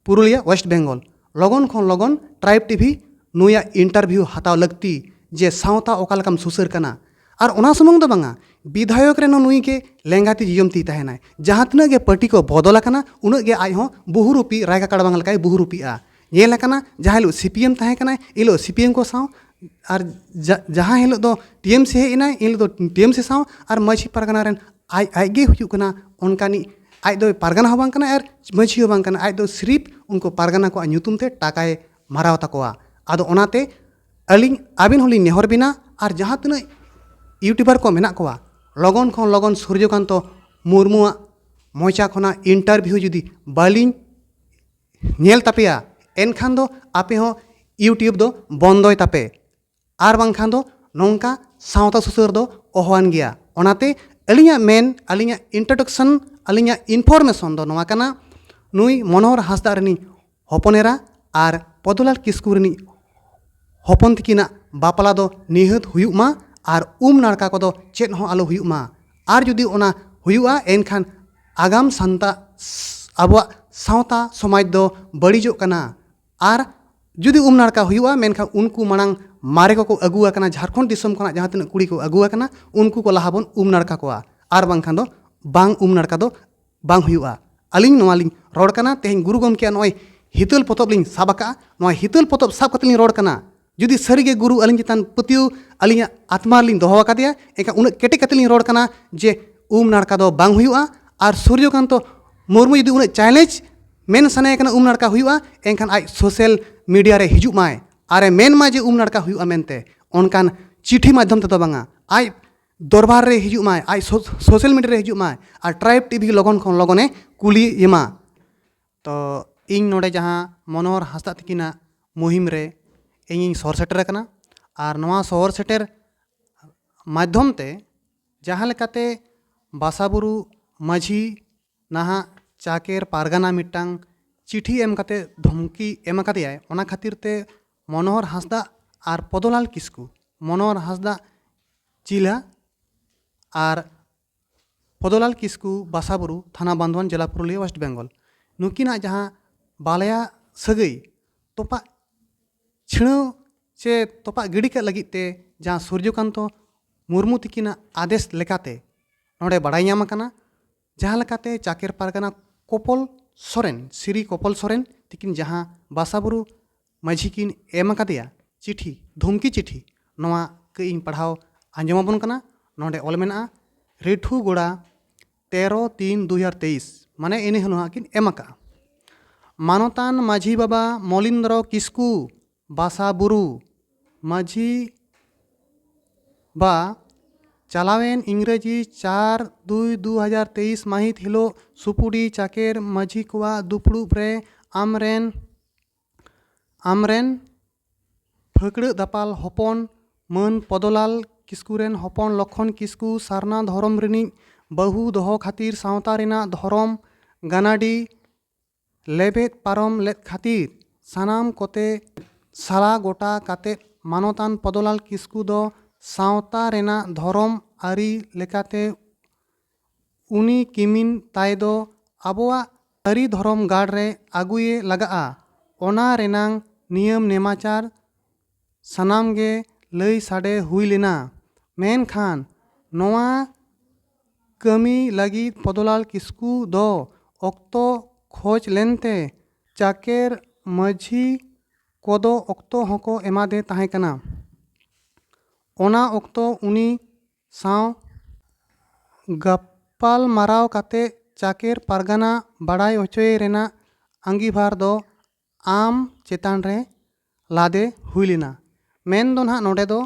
ᱯᱩᱨᱩᱞᱤᱭᱟᱹ, ᱳᱭᱮᱥᱴ ᱵᱮᱝᱜᱚᱞ᱾ ᱞᱚᱜᱚᱱ ᱠᱷᱚᱱ ᱞᱚᱜᱚᱱ ᱴᱨᱟᱭᱤᱵᱽ ᱴᱤᱵᱷᱤ ᱱᱩᱭᱟᱜ ᱤᱱᱴᱟᱨᱵᱷᱤᱭᱩ ᱦᱟᱛᱟᱣ ᱞᱟᱹᱠᱛᱤ, ᱡᱮ ᱥᱟᱶᱛᱟ ᱚᱠᱟ ᱞᱮᱠᱟᱢ ᱥᱩᱥᱟᱹᱨ ᱠᱟᱱᱟ᱾ ᱟᱨ ᱚᱱᱟ ᱥᱩᱢᱩᱝ ᱫᱚ ᱵᱟᱝᱟ, ᱵᱤᱫᱷᱟᱭᱚᱠ ᱨᱮ ᱦᱚᱸ ᱱᱩᱭ ᱜᱮ ᱞᱮᱸᱜᱟ ᱛᱤ ᱡᱚᱡᱚᱢ ᱛᱤ ᱛᱟᱦᱮᱱᱟᱭ᱾ ᱡᱟᱦᱟᱸ ᱛᱤᱱᱟᱹᱜ ᱜᱮ ᱯᱟᱹᱴᱤ ᱠᱚ ᱵᱚᱫᱚᱞ ᱟᱠᱟᱱᱟ, ᱩᱱᱟᱹᱜ ᱜᱮ ᱟᱡ ᱦᱚᱸ ᱵᱩᱦᱩᱨᱩᱯᱤ ᱨᱟᱭ ᱠᱟᱠᱲᱟ ᱵᱟᱝ ᱞᱮᱠᱟᱭ ᱵᱩᱦᱩᱨᱩᱯᱤᱜᱼᱟ᱾ ᱧᱮᱞ ᱟᱠᱟᱱᱟ, ᱡᱟᱦᱟᱸ ᱦᱤᱞᱳᱜ ᱥᱤ ᱯᱤ ᱮᱢ ᱛᱟᱦᱮᱸ ᱠᱟᱱᱟᱭ, ᱤᱱ ᱦᱤᱞᱳᱜ ᱥᱤ ᱯᱤ ᱮᱢ ᱠᱚ ᱥᱟᱶ, ᱟᱨ ᱡᱟ- ᱡᱟᱦᱟᱸ ᱦᱤᱞᱳᱜ ᱫᱚ ᱴᱤ ᱮᱢ ᱥᱤ ᱦᱮᱡ ᱮᱱᱟᱭ, ᱤᱱ ᱦᱤᱞᱳᱜ ᱫᱚ ᱴᱤ ᱮᱢ ᱥᱤ ᱥᱟᱶ᱾ ᱟᱨ ᱢᱟᱹᱡᱷᱤ ᱯᱟᱨᱜᱟᱱᱟ ᱨᱮᱱ ᱟᱡ, ᱟᱡ ᱜᱮ ᱦᱩᱭᱩᱜ ᱠᱟᱱᱟ ᱚᱱᱠᱟᱱᱤᱡ, ᱟᱡ ᱫᱚ ᱯᱟᱨᱜᱟᱱᱟ ᱦᱚᱸ ᱵᱟᱝ ᱠᱟᱱᱟᱭ ᱟᱨ ᱢᱟᱹᱡᱷᱤ ᱦᱚᱸ ᱵᱟᱝ ᱠᱟᱱᱟᱭ, ᱟᱡ ᱫᱚ ᱥᱤᱨᱤᱯ ᱩᱱᱠᱩ ᱯᱟᱨᱜᱟᱱᱟ ᱠᱚᱣᱟᱜ ᱧᱩᱛᱩᱢ ᱛᱮ ᱴᱟᱠᱟᱭ ᱢᱟᱨᱟᱣ ᱛᱟᱠᱚᱣᱟ᱾ ᱟᱫᱚ ᱚᱱᱟᱛᱮ ᱟᱹᱞᱤᱧ ᱟᱹᱵᱤᱱ ᱦᱚᱸᱞᱤᱧ ᱱᱮᱦᱚᱨ ᱵᱤᱱᱟ, ᱟᱨ ᱡᱟᱦᱟᱸ ᱛᱤᱱᱟᱹᱜ ᱤᱭᱩᱴᱩᱵᱟᱨ ᱠᱚ ᱢᱮᱱᱟᱜ ᱠᱚᱣᱟ, ᱞᱚᱜᱚᱱ ᱠᱷᱚᱱ ᱞᱚᱜᱚᱱ ᱥᱩᱨᱡᱚᱠᱟᱱᱛᱚ ᱢᱩᱨᱢᱩᱣᱟᱜ ᱢᱚᱪᱟ ᱠᱷᱚᱱᱟᱜ ᱤᱱᱴᱟᱨᱵᱷᱤᱭᱩ ᱡᱩᱫᱤ ᱵᱟᱹᱞᱤᱧ ᱧᱮᱞ ᱛᱟᱯᱮᱭᱟ, ᱮᱱᱠᱷᱟᱱ ᱫᱚ ᱟᱯᱮ ᱦᱚᱸ ᱤᱭᱩᱴᱩᱵᱽ ᱫᱚ ᱵᱚᱱᱫᱚᱭ ᱛᱟᱯᱮ, ᱟᱨ ᱵᱟᱝᱠᱷᱟᱱ ᱫᱚ ᱱᱚᱝᱠᱟ ᱥᱟᱶᱛᱟ ᱥᱩᱥᱟᱹᱨ ᱫᱚ ᱚᱦᱚᱣᱟᱱ ᱜᱮᱭᱟ᱾ ᱚᱱᱟᱛᱮ ᱟᱹᱞᱤᱧᱟᱜ ᱢᱮᱱ, ᱟᱹᱞᱤᱧᱟᱜ ᱤᱱᱴᱨᱳᱰᱟᱠᱥᱚᱱ, ᱟᱹᱞᱤᱧᱟᱜ ᱤᱱᱯᱷᱚᱨᱢᱮᱥᱚᱱ ᱫᱚ ᱱᱚᱣᱟ ᱠᱟᱱᱟ, ᱱᱩᱭ ᱢᱚᱱᱳᱦᱚᱨ ᱦᱟᱸᱥᱫᱟᱜ ᱨᱤᱱᱤᱡ ᱦᱚᱯᱚᱱ ᱮᱨᱟ ᱟᱨ ᱯᱚᱫᱩᱞᱟᱞ ᱠᱤᱥᱠᱩ ᱨᱤᱱᱤᱡ ᱦᱚᱯᱚᱱ ᱛᱤᱠᱤᱱᱟᱜ ᱵᱟᱯᱞᱟ ᱫᱚ ᱱᱤᱦᱟᱹᱛ ᱦᱩᱭᱩᱜ ᱢᱟ ᱟᱨ ᱩᱢ ᱱᱟᱲᱠᱟ ᱠᱚᱫᱚ ᱪᱮᱫ ᱦᱚᱸ ᱟᱞᱚ ᱦᱩᱭᱩᱜ ᱢᱟ᱾ ᱟᱨ ᱡᱩᱫᱤ ᱚᱱᱟ ᱦᱩᱭᱩᱜᱼᱟ, ᱮᱱᱠᱷᱟᱱ ᱟᱜᱟᱢ ᱥᱟᱱᱛᱟ-, ᱟᱵᱚᱣᱟᱜ ᱥᱟᱶᱛᱟ ᱥᱚᱢᱟᱡᱽ ᱫᱚ ᱵᱟᱹᱲᱤᱡᱚᱜ ᱠᱟᱱᱟ᱾ ᱟᱨ ᱡᱩᱫᱤ ᱩᱢ ᱱᱟᱲᱠᱟ ᱦᱩᱭᱩᱜᱼᱟ, ᱢᱮᱱᱠᱷᱟᱱ ᱩᱱᱠᱩ ᱢᱟᱲᱟᱝ ᱢᱟᱨᱮ ᱠᱚᱠᱚ ᱟᱹᱜᱩ ᱟᱠᱟᱱᱟ, ᱡᱷᱟᱲᱠᱷᱚᱸᱰ ᱫᱤᱥᱚᱢ ᱠᱷᱚᱱᱟᱜ ᱡᱟᱦᱟᱸ ᱛᱤᱱᱟᱹᱜ ᱠᱩᱲᱤ ᱠᱚ ᱟᱹᱜᱩ ᱟᱠᱟᱱᱟ, ᱩᱱᱠᱩ ᱠᱚ ᱞᱟᱦᱟ ᱵᱚᱱ ᱩᱢ ᱱᱟᱲᱠᱟ ᱠᱚᱣᱟ, ᱟᱨ ᱵᱟᱝᱠᱷᱟᱱ ᱫᱚ ᱵᱟᱝ ᱩᱢ ᱱᱟᱲᱠᱟ ᱫᱚ ᱵᱟᱝ ᱦᱩᱭᱩᱜᱼᱟ᱾ ᱟᱹᱞᱤᱧ ᱱᱚᱣᱟ ᱞᱤᱧ ᱨᱚᱲ ᱠᱟᱱᱟ, ᱛᱮᱦᱮᱧ ᱜᱩᱨᱩ ᱜᱚᱢᱠᱮᱭᱟᱜ ᱱᱚᱜᱼᱚᱭ ᱦᱤᱛᱟᱹᱞ ᱯᱚᱛᱚᱵ ᱞᱤᱧ ᱥᱟᱵ ᱟᱠᱟᱫᱼᱟ, ᱱᱚᱣᱟ ᱦᱤᱛᱟᱹᱞ ᱯᱚᱛᱚᱵ ᱥᱟᱵ ᱠᱟᱛᱮ ᱞᱤᱧ ᱨᱚᱲ ᱠᱟᱱᱟ᱾ ᱡᱩᱫᱤ ᱥᱟᱹᱨᱤᱜᱮ ᱜᱩᱨᱩ ᱟᱹᱞᱤᱧ ᱪᱮᱛᱟᱱ ᱯᱟᱹᱛᱭᱟᱹᱣ ᱟᱹᱞᱤᱧᱟᱜ ᱟᱛᱢᱟ ᱨᱮᱞᱤᱧ ᱫᱚᱦᱚ ᱟᱠᱟᱫᱮᱭᱟ, ᱮᱱᱠᱷᱟᱱ ᱩᱱᱟᱹᱜ ᱠᱮᱴᱮᱡ ᱠᱟᱛᱮ ᱞᱤᱧ ᱨᱚᱲ ᱠᱟᱱᱟ ᱡᱮ ᱩᱢ ᱱᱟᱲᱠᱟ ᱫᱚ ᱵᱟᱝ ᱦᱩᱭᱩᱜᱼᱟ᱾ ᱟᱨ ᱥᱩᱨᱡᱚᱠᱟᱱᱛᱚ ᱢᱩᱨᱢᱩ ᱡᱩᱫᱤ ᱩᱱᱟᱹᱜ ᱪᱮᱞᱮᱧᱡᱽ ᱢᱮᱱ ᱥᱟᱱᱟᱭᱮ ᱠᱟᱱᱟ ᱩᱢ ᱱᱟᱲᱠᱟ ᱦᱩᱭᱩᱜᱼᱟ, ᱮᱱᱠᱷᱟᱱ ᱟᱡ ᱥᱳᱥᱟᱞ ᱢᱤᱰᱤᱭᱟ ᱨᱮ ᱦᱤᱡᱩᱜ ᱢᱟᱭ ᱟᱨᱮ ᱢᱮᱱ ᱢᱟ ᱡᱮ ᱩᱢ ᱱᱟᱲᱠᱟ ᱦᱩᱭᱩᱜᱼᱟ ᱢᱮᱱᱛᱮ, ᱚᱱᱠᱟᱱ ᱪᱤᱴᱷᱤ ᱢᱟᱫᱽᱫᱷᱚᱢ ᱛᱮᱫᱚ ᱵᱟᱝᱟ, ᱟᱡ ᱫᱚᱨᱵᱟᱨ ᱨᱮ ᱦᱤᱡᱩᱜ ᱢᱟᱭ, ᱟᱡ ᱥᱳ-, ᱥᱳᱥᱟᱞ ᱢᱤᱰᱤᱭᱟ ᱨᱮ ᱦᱤᱡᱩᱜ ᱢᱟᱭ ᱟᱨ ᱴᱨᱟᱭᱤᱵᱽ ᱴᱤᱵᱷᱤ ᱞᱚᱜᱚᱱ ᱠᱷᱚᱱ ᱞᱚᱜᱚᱱᱮ ᱠᱩᱞᱤ ᱮᱢᱟ᱾ ᱛᱚ ᱤᱧ ᱱᱚᱰᱮ ᱡᱟᱦᱟᱸ ᱢᱚᱱᱳᱦᱚᱨ ᱦᱟᱸᱥᱫᱟ ᱛᱤᱠᱤᱱᱟᱜ ᱢᱩᱦᱤᱢ ᱨᱮ ᱤᱧᱤᱧ ᱥᱚᱦᱚᱨ ᱥᱮᱴᱮᱨ ᱟᱠᱟᱱᱟ, ᱟᱨ ᱱᱚᱣᱟ ᱥᱚᱦᱚᱨ ᱥᱮᱴᱮᱨ ᱢᱟᱫᱽᱫᱷᱚᱢ ᱛᱮ ᱡᱟᱦᱟᱸ ᱞᱮᱠᱟᱛᱮ ᱵᱟᱥᱟᱵᱩᱨᱩ ᱢᱟᱹᱡᱷᱤ ᱱᱟᱦᱟᱜ ᱪᱟᱠᱮᱨ ᱯᱟᱨᱜᱟᱱᱟ ᱢᱤᱫᱴᱟᱝ ᱪᱤᱴᱷᱤ ᱮᱢ ᱠᱟᱛᱮ ᱫᱷᱚᱢᱠᱤ ᱮᱢ ᱟᱠᱟᱫᱮᱭᱟᱭ, ᱚᱱᱟ ᱠᱷᱟᱹᱛᱤᱨ ᱛᱮ ᱢᱚᱱᱳᱦᱚᱨ ᱦᱟᱸᱥᱫᱟ ᱟᱨ ᱯᱚᱫᱚᱞᱟᱞ ᱠᱤᱥᱠᱩ, ᱢᱚᱱᱳᱦᱚᱨ ᱦᱟᱸᱥᱫᱟ ᱪᱤᱞᱟ ᱟᱨ ᱯᱚᱫᱚᱞᱟᱞ ᱠᱤᱥᱠᱩ ᱵᱟᱥᱟᱵᱩᱨᱩ, ᱛᱷᱟᱱᱟ ᱵᱟᱱᱫᱷᱣᱟᱱ, ᱡᱮᱞᱟ ᱯᱩᱨᱩᱞᱤᱭᱟᱹ, ᱳᱭᱮᱥᱴ ᱵᱮᱝᱜᱚᱞ, ᱱᱩᱠᱤᱱᱟᱜ ᱡᱟᱦᱟᱸ ᱵᱟᱞᱟᱭᱟ ᱥᱟᱹᱜᱟᱹᱭ ᱛᱚᱯᱟᱜ ᱪᱷᱤᱲᱟᱹᱣ ᱪᱮ ᱛᱚᱯᱟᱜ ᱜᱤᱰᱤ ᱠᱟᱜ ᱞᱟᱹᱜᱤᱫ ᱛᱮ ᱡᱟᱦᱟᱸ ᱥᱩᱨᱡᱚᱠᱟᱱᱛᱚ ᱢᱩᱨᱢᱩ ᱛᱤᱠᱤᱱᱟᱜ ᱟᱫᱮᱥ ᱞᱮᱠᱟᱛᱮ ᱱᱚᱰᱮ ᱵᱟᱲᱟᱭ ᱧᱟᱢ ᱟᱠᱟᱱᱟ, ᱡᱟᱦᱟᱸ ᱞᱮᱠᱟᱛᱮ ᱪᱟᱠᱮᱨ ᱯᱟᱨᱜᱟᱱᱟ ᱠᱚᱯᱚᱞ ᱥᱚᱨᱮᱱ, ᱥᱨᱤ ᱠᱚᱯᱚᱞ ᱥᱚᱨᱮᱱ ᱛᱤᱠᱤᱱ ᱡᱟᱦᱟᱸ ᱵᱟᱥᱟᱵᱩᱨᱩ ᱢᱟᱹᱡᱷᱤ ᱠᱤᱱ ᱮᱢ ᱟᱠᱟᱫᱮᱭᱟ ᱪᱤᱴᱷᱤ, ᱫᱷᱩᱢᱠᱤ ᱪᱤᱴᱷᱤ, ᱱᱚᱣᱟ ᱠᱟᱹᱡ ᱤᱧ ᱯᱟᱲᱦᱟᱣ ᱟᱸᱡᱚᱢ ᱟᱵᱚᱱ ᱠᱟᱱᱟ᱾ ᱱᱚᱰᱮ ᱚᱞ ᱢᱮᱱᱟᱜᱼᱟ, ᱨᱤᱴᱷᱩ ᱜᱚᱲᱟ, ᱛᱮᱨᱚ ᱛᱤᱱ ᱫᱩ ᱦᱟᱡᱟᱨ ᱛᱮᱭᱤᱥ, ᱢᱟᱱᱮ ᱤᱱᱟᱹ ᱦᱤᱞᱳᱜ ᱦᱟᱸᱜ ᱠᱤᱱ ᱮᱢ ᱟᱠᱟᱫᱼᱟ᱾ ᱢᱟᱱᱚᱛᱟᱱ ᱢᱟᱹᱡᱷᱤ ᱵᱟᱵᱟ ᱢᱚᱞᱤᱱᱫᱨᱚ ᱠᱤᱥᱠᱩ, ᱵᱟᱥᱟ ᱵᱩᱨᱩ ᱢᱟᱹᱡᱷᱤ ᱵᱟ, ᱪᱟᱞᱟᱣᱮᱱ ᱤᱝᱨᱮᱡᱤ ᱪᱟᱨ ᱫᱩᱭ ᱫᱩ ᱦᱟᱡᱟᱨ ᱛᱮᱭᱤᱥ ᱢᱟᱹᱦᱤᱛ ᱦᱤᱞᱳᱜ ᱥᱩᱯᱩᱰᱤ ᱪᱟᱠᱮᱨ ᱢᱟᱹᱡᱷᱤ ᱠᱚᱣᱟᱜ ᱫᱩᱯᱲᱩᱵ ᱨᱮ ᱟᱢᱨᱮᱱ, ᱟᱢᱨᱮᱱ ᱯᱷᱟᱹᱠᱲᱟᱹᱜ ᱫᱟᱯᱟᱞ ᱦᱚᱯᱚᱱ ᱢᱟᱹᱱ ᱯᱚᱫᱚᱞᱟᱞ ᱠᱤᱥᱠᱩ ᱨᱮᱱ ᱦᱚᱯᱚᱱ ᱞᱚᱠᱷᱚᱱ ᱠᱤᱥᱠᱩ ᱥᱟᱨᱱᱟ ᱫᱷᱚᱨᱚᱢ ᱨᱤᱱᱤᱡ ᱵᱟᱹᱦᱩ ᱫᱚᱦᱚ ᱠᱷᱟᱹᱛᱤᱨ ᱥᱟᱶᱛᱟ ᱨᱮᱱᱟᱜ ᱫᱷᱚᱨᱚᱢ ᱜᱟᱱᱟᱰᱤ ᱞᱮᱵᱮᱫ ᱯᱟᱨᱚᱢ ᱞᱮᱫ ᱠᱷᱟᱹᱛᱤᱨ ᱥᱟᱱᱟᱢ ᱠᱚᱛᱮ ᱥᱟᱞᱟ ᱜᱚᱴᱟ ᱠᱟᱛᱮ ᱢᱟᱱᱚᱛᱟᱱ ᱯᱚᱫᱚᱞᱟᱞ ᱠᱤᱥᱠᱩ ᱫᱚ ᱥᱟᱶᱛᱟ ᱨᱮᱱᱟᱜ ᱫᱷᱚᱨᱚᱢ ᱟᱹᱨᱤ ᱞᱮᱠᱟᱛᱮ ᱩᱱᱤ ᱠᱤᱢᱤᱱ ᱛᱟᱭ ᱫᱚ ᱟᱵᱚᱣᱟᱜ ᱥᱟᱹᱨᱤ ᱫᱷᱚᱨᱚᱢ ᱜᱟᱲ ᱨᱮ ᱟᱹᱜᱩᱭᱮ ᱞᱟᱜᱟᱜᱼᱟ᱾ ᱚᱱᱟ ᱨᱮᱱᱟᱝ ᱱᱤᱭᱚᱢ ᱱᱮᱢᱟᱪᱟᱨ ᱥᱟᱱᱟᱢ ᱜᱮ ᱞᱟᱹᱭ ᱥᱟᱰᱮ ᱦᱩᱭ ᱞᱮᱱᱟ᱾ ᱢᱮᱱᱠᱷᱟᱱ ᱱᱚᱣᱟ ᱠᱟᱹᱢᱤ ᱞᱟᱹᱜᱤᱫ ᱯᱚᱫᱚᱞᱟᱞ ᱠᱤᱥᱠᱩ ᱫᱚ ᱚᱠᱛᱚ ᱠᱷᱚᱡᱽ ᱞᱮᱱᱛᱮ ᱪᱟᱠᱮᱨ ᱢᱟᱹᱡᱷᱤ ᱠᱚᱫᱚ ᱚᱠᱛᱚ ᱦᱚᱸᱠᱚ ᱮᱢᱟᱫᱮ ᱛᱟᱦᱮᱸ ᱠᱟᱱᱟ᱾ ᱚᱱᱟ ᱚᱠᱛᱚ ᱩᱱᱤ ᱥᱟᱶ ᱜᱟᱯᱟᱞ ᱢᱟᱨᱟᱣ ᱠᱟᱛᱮ ᱪᱟᱠᱮᱨ ᱯᱟᱨᱜᱟᱱᱟ ᱵᱟᱲᱟᱭ ᱦᱚᱪᱚᱭᱮ ᱨᱮᱱᱟᱜ ᱟᱸᱜᱤᱵᱷᱟᱨ ᱫᱚ ᱟᱢ ᱪᱮᱛᱟᱱ ᱨᱮ ᱞᱟᱫᱮ ᱦᱩᱭ ᱞᱮᱱᱟ᱾ ᱢᱮᱱ ᱫᱚ ᱱᱟᱦᱟᱜ ᱱᱚᱰᱮ ᱫᱚ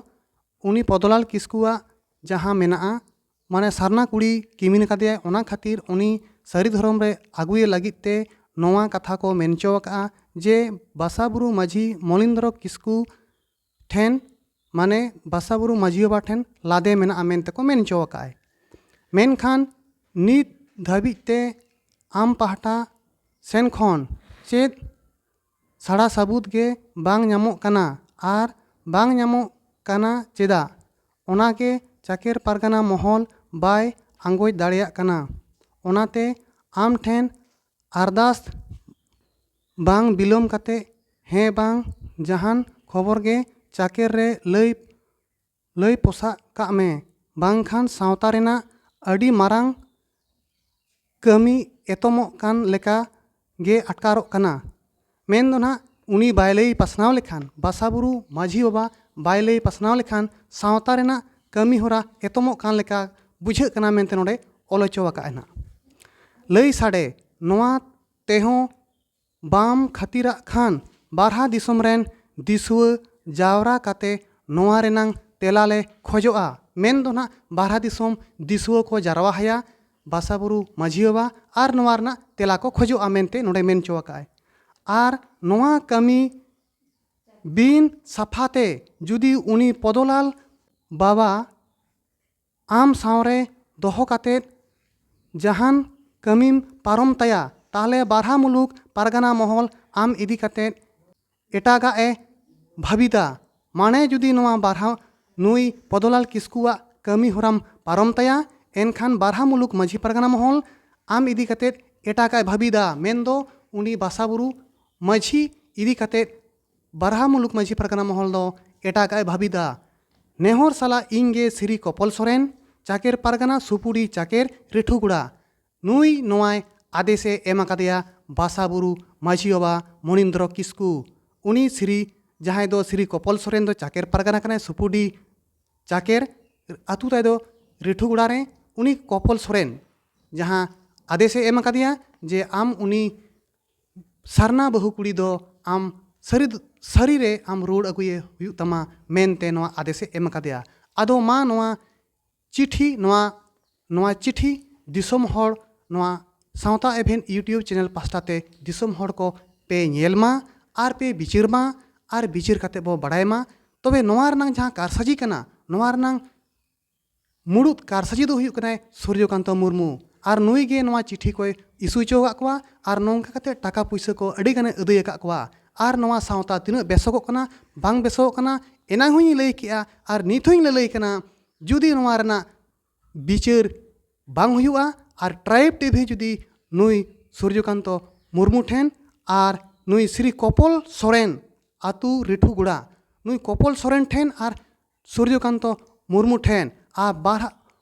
ᱩᱱᱤ ᱯᱚᱫᱚᱞᱟᱞ ᱠᱤᱥᱠᱩᱣᱟᱜ ᱡᱟᱦᱟᱸ ᱢᱮᱱᱟᱜᱼᱟ, ᱢᱟᱱᱮ ᱥᱟᱨᱱᱟ ᱠᱩᱲᱤ ᱠᱤᱢᱤᱱ ᱟᱠᱟᱫᱮᱭᱟᱭ, ᱚᱱᱟ ᱠᱷᱟᱹᱛᱤᱨ ᱩᱱᱤ ᱥᱟᱹᱨᱤ ᱫᱷᱚᱨᱚᱢ ᱨᱮ ᱟᱹᱜᱩᱭᱮ ᱞᱟᱹᱜᱤᱫ ᱛᱮ ᱱᱚᱣᱟ ᱠᱟᱛᱷᱟ ᱠᱚ ᱢᱮᱱ ᱦᱚᱪᱚ ᱟᱠᱟᱫᱼᱟ ᱡᱮ ᱵᱟᱥᱟᱵᱩᱨᱩ ᱢᱟᱹᱡᱷᱤ ᱢᱚᱞᱤᱱᱫᱨᱚ ᱠᱤᱥᱠᱩ ᱴᱷᱮᱱ, ᱢᱟᱱᱮ ᱵᱟᱥᱟᱵᱩᱨᱩ ᱢᱟᱹᱡᱷᱤ ᱵᱟᱵᱟ ᱴᱷᱮᱱ ᱞᱟᱫᱮ ᱢᱮᱱᱟᱜᱼᱟ ᱢᱮᱱᱛᱮ ᱠᱚ ᱢᱮᱱ ᱦᱚᱪᱚ ᱟᱠᱟᱫᱼᱟᱭ᱾ ᱢᱮᱱᱠᱷᱟᱱ ᱱᱤᱛ ᱫᱷᱟᱹᱵᱤᱡ ᱛᱮ ᱟᱢ ᱯᱟᱦᱴᱟ ᱥᱮᱱ ᱠᱷᱚᱱ ᱪᱮᱫ ᱥᱟᱲᱟ ᱥᱟᱹᱵᱩᱫ ᱜᱮ ᱵᱟᱝ ᱧᱟᱢᱚᱜ ᱠᱟᱱᱟ ᱟᱨ ᱵᱟᱝ ᱧᱟᱢᱚᱜ ᱠᱟᱱᱟ ᱪᱮᱫᱟᱜ? ᱚᱱᱟᱜᱮ ᱪᱟᱠᱮᱨ ᱯᱟᱨᱜᱟᱱᱟ ᱢᱚᱦᱚᱞ ᱵᱟᱭ ᱟᱸᱜᱚᱪ ᱫᱟᱲᱮᱭᱟᱜ ᱠᱟᱱᱟ᱾ ᱚᱱᱟᱛᱮ ᱟᱢ ᱴᱷᱮᱱ ᱟᱨᱫᱟᱥ ᱵᱟᱝ ᱵᱤᱞᱚᱢ ᱠᱟᱛᱮ ᱦᱮᱸ ᱵᱟᱝ ᱡᱟᱦᱟᱱ ᱠᱷᱚᱵᱚᱨ ᱜᱮ ᱪᱟᱠᱮᱨ ᱨᱮ ᱞᱟᱹᱭ, ᱞᱟᱹᱭ ᱯᱚᱥᱟᱜ ᱠᱟᱜ ᱢᱮ, ᱵᱟᱝᱠᱷᱟᱱ ᱥᱟᱶᱛᱟ ᱨᱮᱱᱟᱜ ᱟᱹᱰᱤ ᱢᱟᱨᱟᱝ ᱠᱟᱹᱢᱤ ᱮᱛᱚᱢᱚᱜ ᱠᱟᱱ ᱞᱮᱠᱟ ᱜᱮ ᱟᱴᱠᱟᱨᱚᱜ ᱠᱟᱱᱟ᱾ ᱢᱮᱱ ᱫᱚ ᱱᱟᱦᱟᱜ ᱩᱱᱤ ᱵᱟᱭ ᱞᱟᱹᱭ ᱯᱟᱥᱱᱟᱣ ᱞᱮᱠᱷᱟᱱ, ᱵᱟᱥᱟᱵᱩᱨᱩ ᱢᱟᱹᱡᱷᱤ ᱵᱟᱵᱟ ᱵᱟᱭ ᱞᱟᱹᱭ ᱯᱟᱥᱱᱟᱣ ᱞᱮᱠᱷᱟᱱ ᱥᱟᱶᱛᱟ ᱨᱮᱱᱟᱜ ᱠᱟᱹᱢᱤ ᱦᱚᱨᱟ ᱮᱛᱚᱢᱚᱜ ᱠᱟᱱ ᱞᱮᱠᱟ ᱵᱩᱡᱷᱟᱹᱜ ᱠᱟᱱᱟ ᱢᱮᱱᱛᱮ ᱱᱚᱰᱮ ᱚᱞ ᱦᱚᱪᱚ ᱟᱠᱟᱫ ᱟᱭ ᱱᱟᱦᱟᱜ᱾ ᱞᱟᱹᱭ ᱥᱟᱰᱮ ᱱᱚᱣᱟ ᱛᱮᱦᱚᱸ ᱵᱟᱢ ᱠᱷᱟᱹᱛᱤᱨᱟᱜ ᱠᱷᱟᱱ ᱵᱟᱨᱦᱟ ᱫᱤᱥᱚᱢ ᱨᱮᱱ ᱫᱤᱥᱩᱣᱟᱹ ᱡᱟᱣᱨᱟ ᱠᱟᱛᱮ ᱱᱚᱣᱟ ᱨᱮᱱᱟᱝ ᱛᱮᱞᱟ ᱞᱮ ᱠᱷᱚᱡᱚᱜᱼᱟ᱾ ᱢᱮᱱ ᱫᱚ ᱱᱟᱦᱟᱜ ᱵᱟᱨᱦᱟ ᱫᱤᱥᱚᱢ ᱫᱤᱥᱩᱣᱟᱹ ᱠᱚ ᱡᱟᱨᱣᱟ ᱦᱟᱭᱟ ᱵᱟᱥᱟᱵᱩᱨᱩ ᱢᱟᱹᱡᱷᱤ ᱵᱟᱵᱟ ᱟᱨ ᱱᱚᱣᱟ ᱨᱮᱱᱟᱜ ᱛᱮᱞᱟ ᱠᱚ ᱠᱷᱚᱡᱚᱜᱼᱟ ᱢᱮᱱᱛᱮ ᱱᱚᱰᱮ ᱢᱮᱱ ᱦᱚᱪᱚ ᱟᱠᱟᱫᱼᱟᱭ᱾ ᱟᱨ ᱱᱚᱣᱟ ᱠᱟᱹᱢᱤ ᱵᱤᱱ ᱥᱟᱯᱷᱟᱛᱮ ᱡᱩᱫᱤ ᱩᱱᱤ ᱯᱚᱫᱚᱞᱟᱞ ᱵᱟᱵᱟ ᱟᱢ ᱥᱟᱶᱨᱮ ᱫᱚᱦᱚ ᱠᱟᱛᱮᱫ ᱡᱟᱦᱟᱱ ᱠᱟᱹᱢᱤᱢ ᱯᱟᱨᱚᱢ ᱛᱟᱭᱟ, ᱛᱟᱦᱞᱮ ᱵᱟᱨᱦᱟ ᱢᱩᱞᱩᱠ ᱯᱟᱨᱜᱟᱱᱟ ᱢᱚᱦᱚᱞ ᱟᱢ ᱤᱫᱤ ᱠᱟᱛᱮᱫ ᱮᱴᱟᱜᱟᱜ ᱮ ᱵᱷᱟᱹᱵᱤᱫᱟ᱾ ᱢᱟᱱᱮ ᱡᱩᱫᱤ ᱱᱚᱣᱟ ᱵᱟᱨᱦᱟ ᱱᱩᱭ ᱯᱚᱫᱚᱞᱟᱞ ᱠᱤᱥᱠᱩᱣᱟᱜ ᱠᱟᱹᱢᱤ ᱦᱚᱨᱟᱢ ᱯᱟᱨᱚᱢ ᱛᱟᱭᱟ, ᱮᱱᱠᱷᱟᱱ ᱵᱟᱨᱦᱟ ᱢᱩᱞᱩᱠ ᱢᱟᱹᱡᱷᱤ ᱯᱟᱨᱜᱟᱱᱟ ᱢᱚᱦᱚᱞ ᱟᱢ ᱤᱫᱤ ᱠᱟᱛᱮᱫ ᱮᱴᱟᱜᱟᱜ ᱮ ᱵᱷᱟᱹᱵᱤᱫᱟ᱾ ᱢᱮᱱᱫᱚ ᱩᱱᱤ ᱵᱟᱥᱟ ᱵᱩᱨᱩ ᱢᱟᱹᱡᱷᱤ ᱤᱫᱤ ᱠᱟᱛᱮᱫ ᱵᱟᱨᱦᱟ ᱢᱩᱞᱩᱠ ᱢᱟᱹᱡᱷᱤ ᱯᱟᱨᱜᱟᱱᱟ ᱢᱚᱦᱚᱞ ᱫᱚ ᱮᱴᱟᱜᱟᱜ ᱮ ᱵᱷᱟᱹᱵᱤᱫᱟ᱾ ᱱᱮᱦᱚᱨ ᱥᱟᱞᱟᱜ ᱤᱧ ᱜᱮ ᱥᱨᱤ ᱠᱚᱯᱚᱞ ᱥᱚᱨᱮᱱ, ᱪᱟᱠᱮᱨ ᱯᱟᱨᱜᱟᱱᱟ, ᱥᱩᱯᱩᱰᱤ ᱪᱟᱠᱮᱨ, ᱨᱤᱴᱷᱩᱜᱩᱲᱟ᱾ ᱱᱩᱭ ᱱᱚᱣᱟᱭ ᱟᱫᱮᱥᱮ ᱮᱢ ᱟᱠᱟᱫᱮᱭᱟ ᱵᱟᱥᱟ ᱵᱩᱨᱩ ᱢᱟᱹᱡᱷᱤ ᱵᱟᱵᱟ ᱢᱚᱱᱤᱱᱫᱨᱚ ᱠᱤᱥᱠᱩ᱾ ᱩᱱᱤ ᱥᱨᱤ, ᱡᱟᱦᱟᱸᱭ ᱫᱚ ᱥᱨᱤ ᱠᱚᱯᱚᱞ ᱥᱚᱨᱮᱱ ᱫᱚ ᱪᱟᱠᱮᱨ ᱯᱟᱨᱜᱟᱱᱟ ᱠᱟᱱᱟᱭ, ᱥᱩᱯᱩᱰᱤ ᱪᱟᱠᱮᱨ, ᱟᱹᱛᱩ ᱛᱟᱭ ᱫᱚ ᱨᱤᱴᱷᱩᱜᱩᱲᱟ ᱨᱮ᱾ ᱩᱱᱤ ᱠᱚᱯᱚᱞ ᱥᱚᱨᱮᱱ ᱡᱟᱦᱟᱸ ᱟᱫᱮᱥᱮ ᱮᱢ ᱟᱠᱟᱫᱮᱭᱟ ᱡᱮ ᱟᱢ ᱩᱱᱤ ᱥᱟᱨᱱᱟ ᱵᱟᱹᱦᱩ ᱠᱩᱲᱤ ᱫᱚ ᱟᱢ ᱥᱟᱹᱨᱤ, ᱥᱟᱹᱨᱤ ᱨᱮ ᱟᱢ ᱨᱩᱣᱟᱹᱲ ᱟᱹᱜᱩᱭᱮ ᱦᱩᱭᱩᱜ ᱛᱟᱢᱟ ᱢᱮᱱᱛᱮ ᱱᱚᱣᱟ ᱟᱫᱮᱥᱮ ᱮᱢ ᱟᱠᱟᱫᱮᱭᱟ᱾ ᱟᱫᱚ ᱢᱟ ᱱᱚᱣᱟ ᱪᱤᱴᱷᱤ, ᱱᱚᱣᱟ, ᱱᱚᱣᱟ ᱪᱤᱴᱷᱤ ᱫᱤᱥᱚᱢ ᱦᱚᱲ, ᱱᱚᱣᱟ ᱥᱟᱶᱛᱟ ᱮᱵᱷᱮᱱ YouTube ᱪᱮᱱᱮᱞ ᱯᱟᱥᱴᱟ ᱛᱮ ᱫᱤᱥᱚᱢ ᱦᱚᱲ ᱠᱚ ᱯᱮ ᱧᱮᱞ ᱢᱟ ᱟᱨ ᱯᱮ ᱵᱤᱪᱟᱹᱨ ᱢᱟ, ᱟᱨ ᱵᱤᱪᱟᱹᱨ ᱠᱟᱛᱮ ᱵᱚ ᱵᱟᱲᱟᱭ ᱢᱟ᱾ ᱛᱚᱵᱮ ᱱᱚᱣᱟ ᱨᱮᱱᱟᱝ ᱡᱟᱦᱟᱸ ᱠᱟᱨᱥᱟᱡᱤ ᱠᱟᱱᱟ, ᱱᱚᱣᱟ ᱨᱮᱱᱟᱝ ᱢᱩᱲᱩᱫ ᱠᱟᱨᱥᱟᱡᱤ ᱫᱚ ᱦᱩᱭᱩᱜ ᱠᱟᱱᱟᱭ ᱥᱩᱨᱡᱚᱠᱟᱱᱛᱚ ᱢᱩᱨᱢᱩ᱾ ᱟᱨ ᱱᱩᱭ ᱜᱮ ᱱᱚᱣᱟ ᱪᱤᱴᱷᱤ ᱠᱚᱭ ᱤᱥᱩ ᱦᱚᱪᱚ ᱟᱠᱟᱫ ᱠᱚᱣᱟ ᱟᱨ ᱱᱚᱝᱠᱟ ᱠᱟᱛᱮ ᱴᱟᱠᱟ ᱯᱩᱭᱥᱟᱹ ᱠᱚ ᱟᱹᱰᱤ ᱜᱟᱱᱮ ᱟᱹᱫᱟᱹᱭ ᱟᱠᱟᱫ ᱠᱚᱣᱟ᱾ ᱟᱨ ᱱᱚᱣᱟ ᱥᱟᱶᱛᱟ ᱛᱤᱱᱟᱹᱜ ᱵᱮᱥᱚᱜᱚᱜ ᱠᱟᱱᱟ, ᱵᱟᱝ ᱵᱮᱥᱚᱜᱚᱜ ᱠᱟᱱᱟ, ᱮᱱᱟᱝ ᱦᱚᱸᱧ ᱞᱟᱹᱭ ᱠᱮᱜᱼᱟ ᱟᱨ ᱱᱤᱛ ᱦᱚᱸᱧ ᱞᱟᱹᱞᱟᱹᱭ ᱠᱟᱱᱟ᱾ ᱡᱩᱫᱤ ᱱᱚᱣᱟ ᱨᱮᱱᱟᱜ ᱵᱤᱪᱟᱹᱨ ᱵᱟᱝ ᱦᱩᱭᱩᱜᱼᱟ ᱟᱨ ᱴᱨᱟᱭᱤᱵᱽ ᱴᱤᱵᱷᱤ ᱡᱩᱫᱤ ᱱᱩᱭ ᱥᱩᱨᱡᱚᱠᱟᱱᱛᱚ ᱢᱩᱨᱢᱩ ᱴᱷᱮᱱ ᱟᱨ ᱱᱩᱭ ᱥᱨᱤ ᱠᱚᱯᱚᱞ ᱥᱚᱨᱮᱱ, ᱟᱹᱛᱩ ᱨᱤᱴᱷᱩᱜᱩᱲᱟ, ᱱᱩᱭ ᱠᱚᱯᱚᱞ ᱥᱚᱨᱮᱱ ᱴᱷᱮᱱ ᱟᱨ ᱥᱩᱨᱡᱚᱠᱟᱱᱛᱚ ᱢᱩᱨᱢᱩ ᱴᱷᱮᱱ ᱟᱨ ᱵᱟᱨᱦᱟ,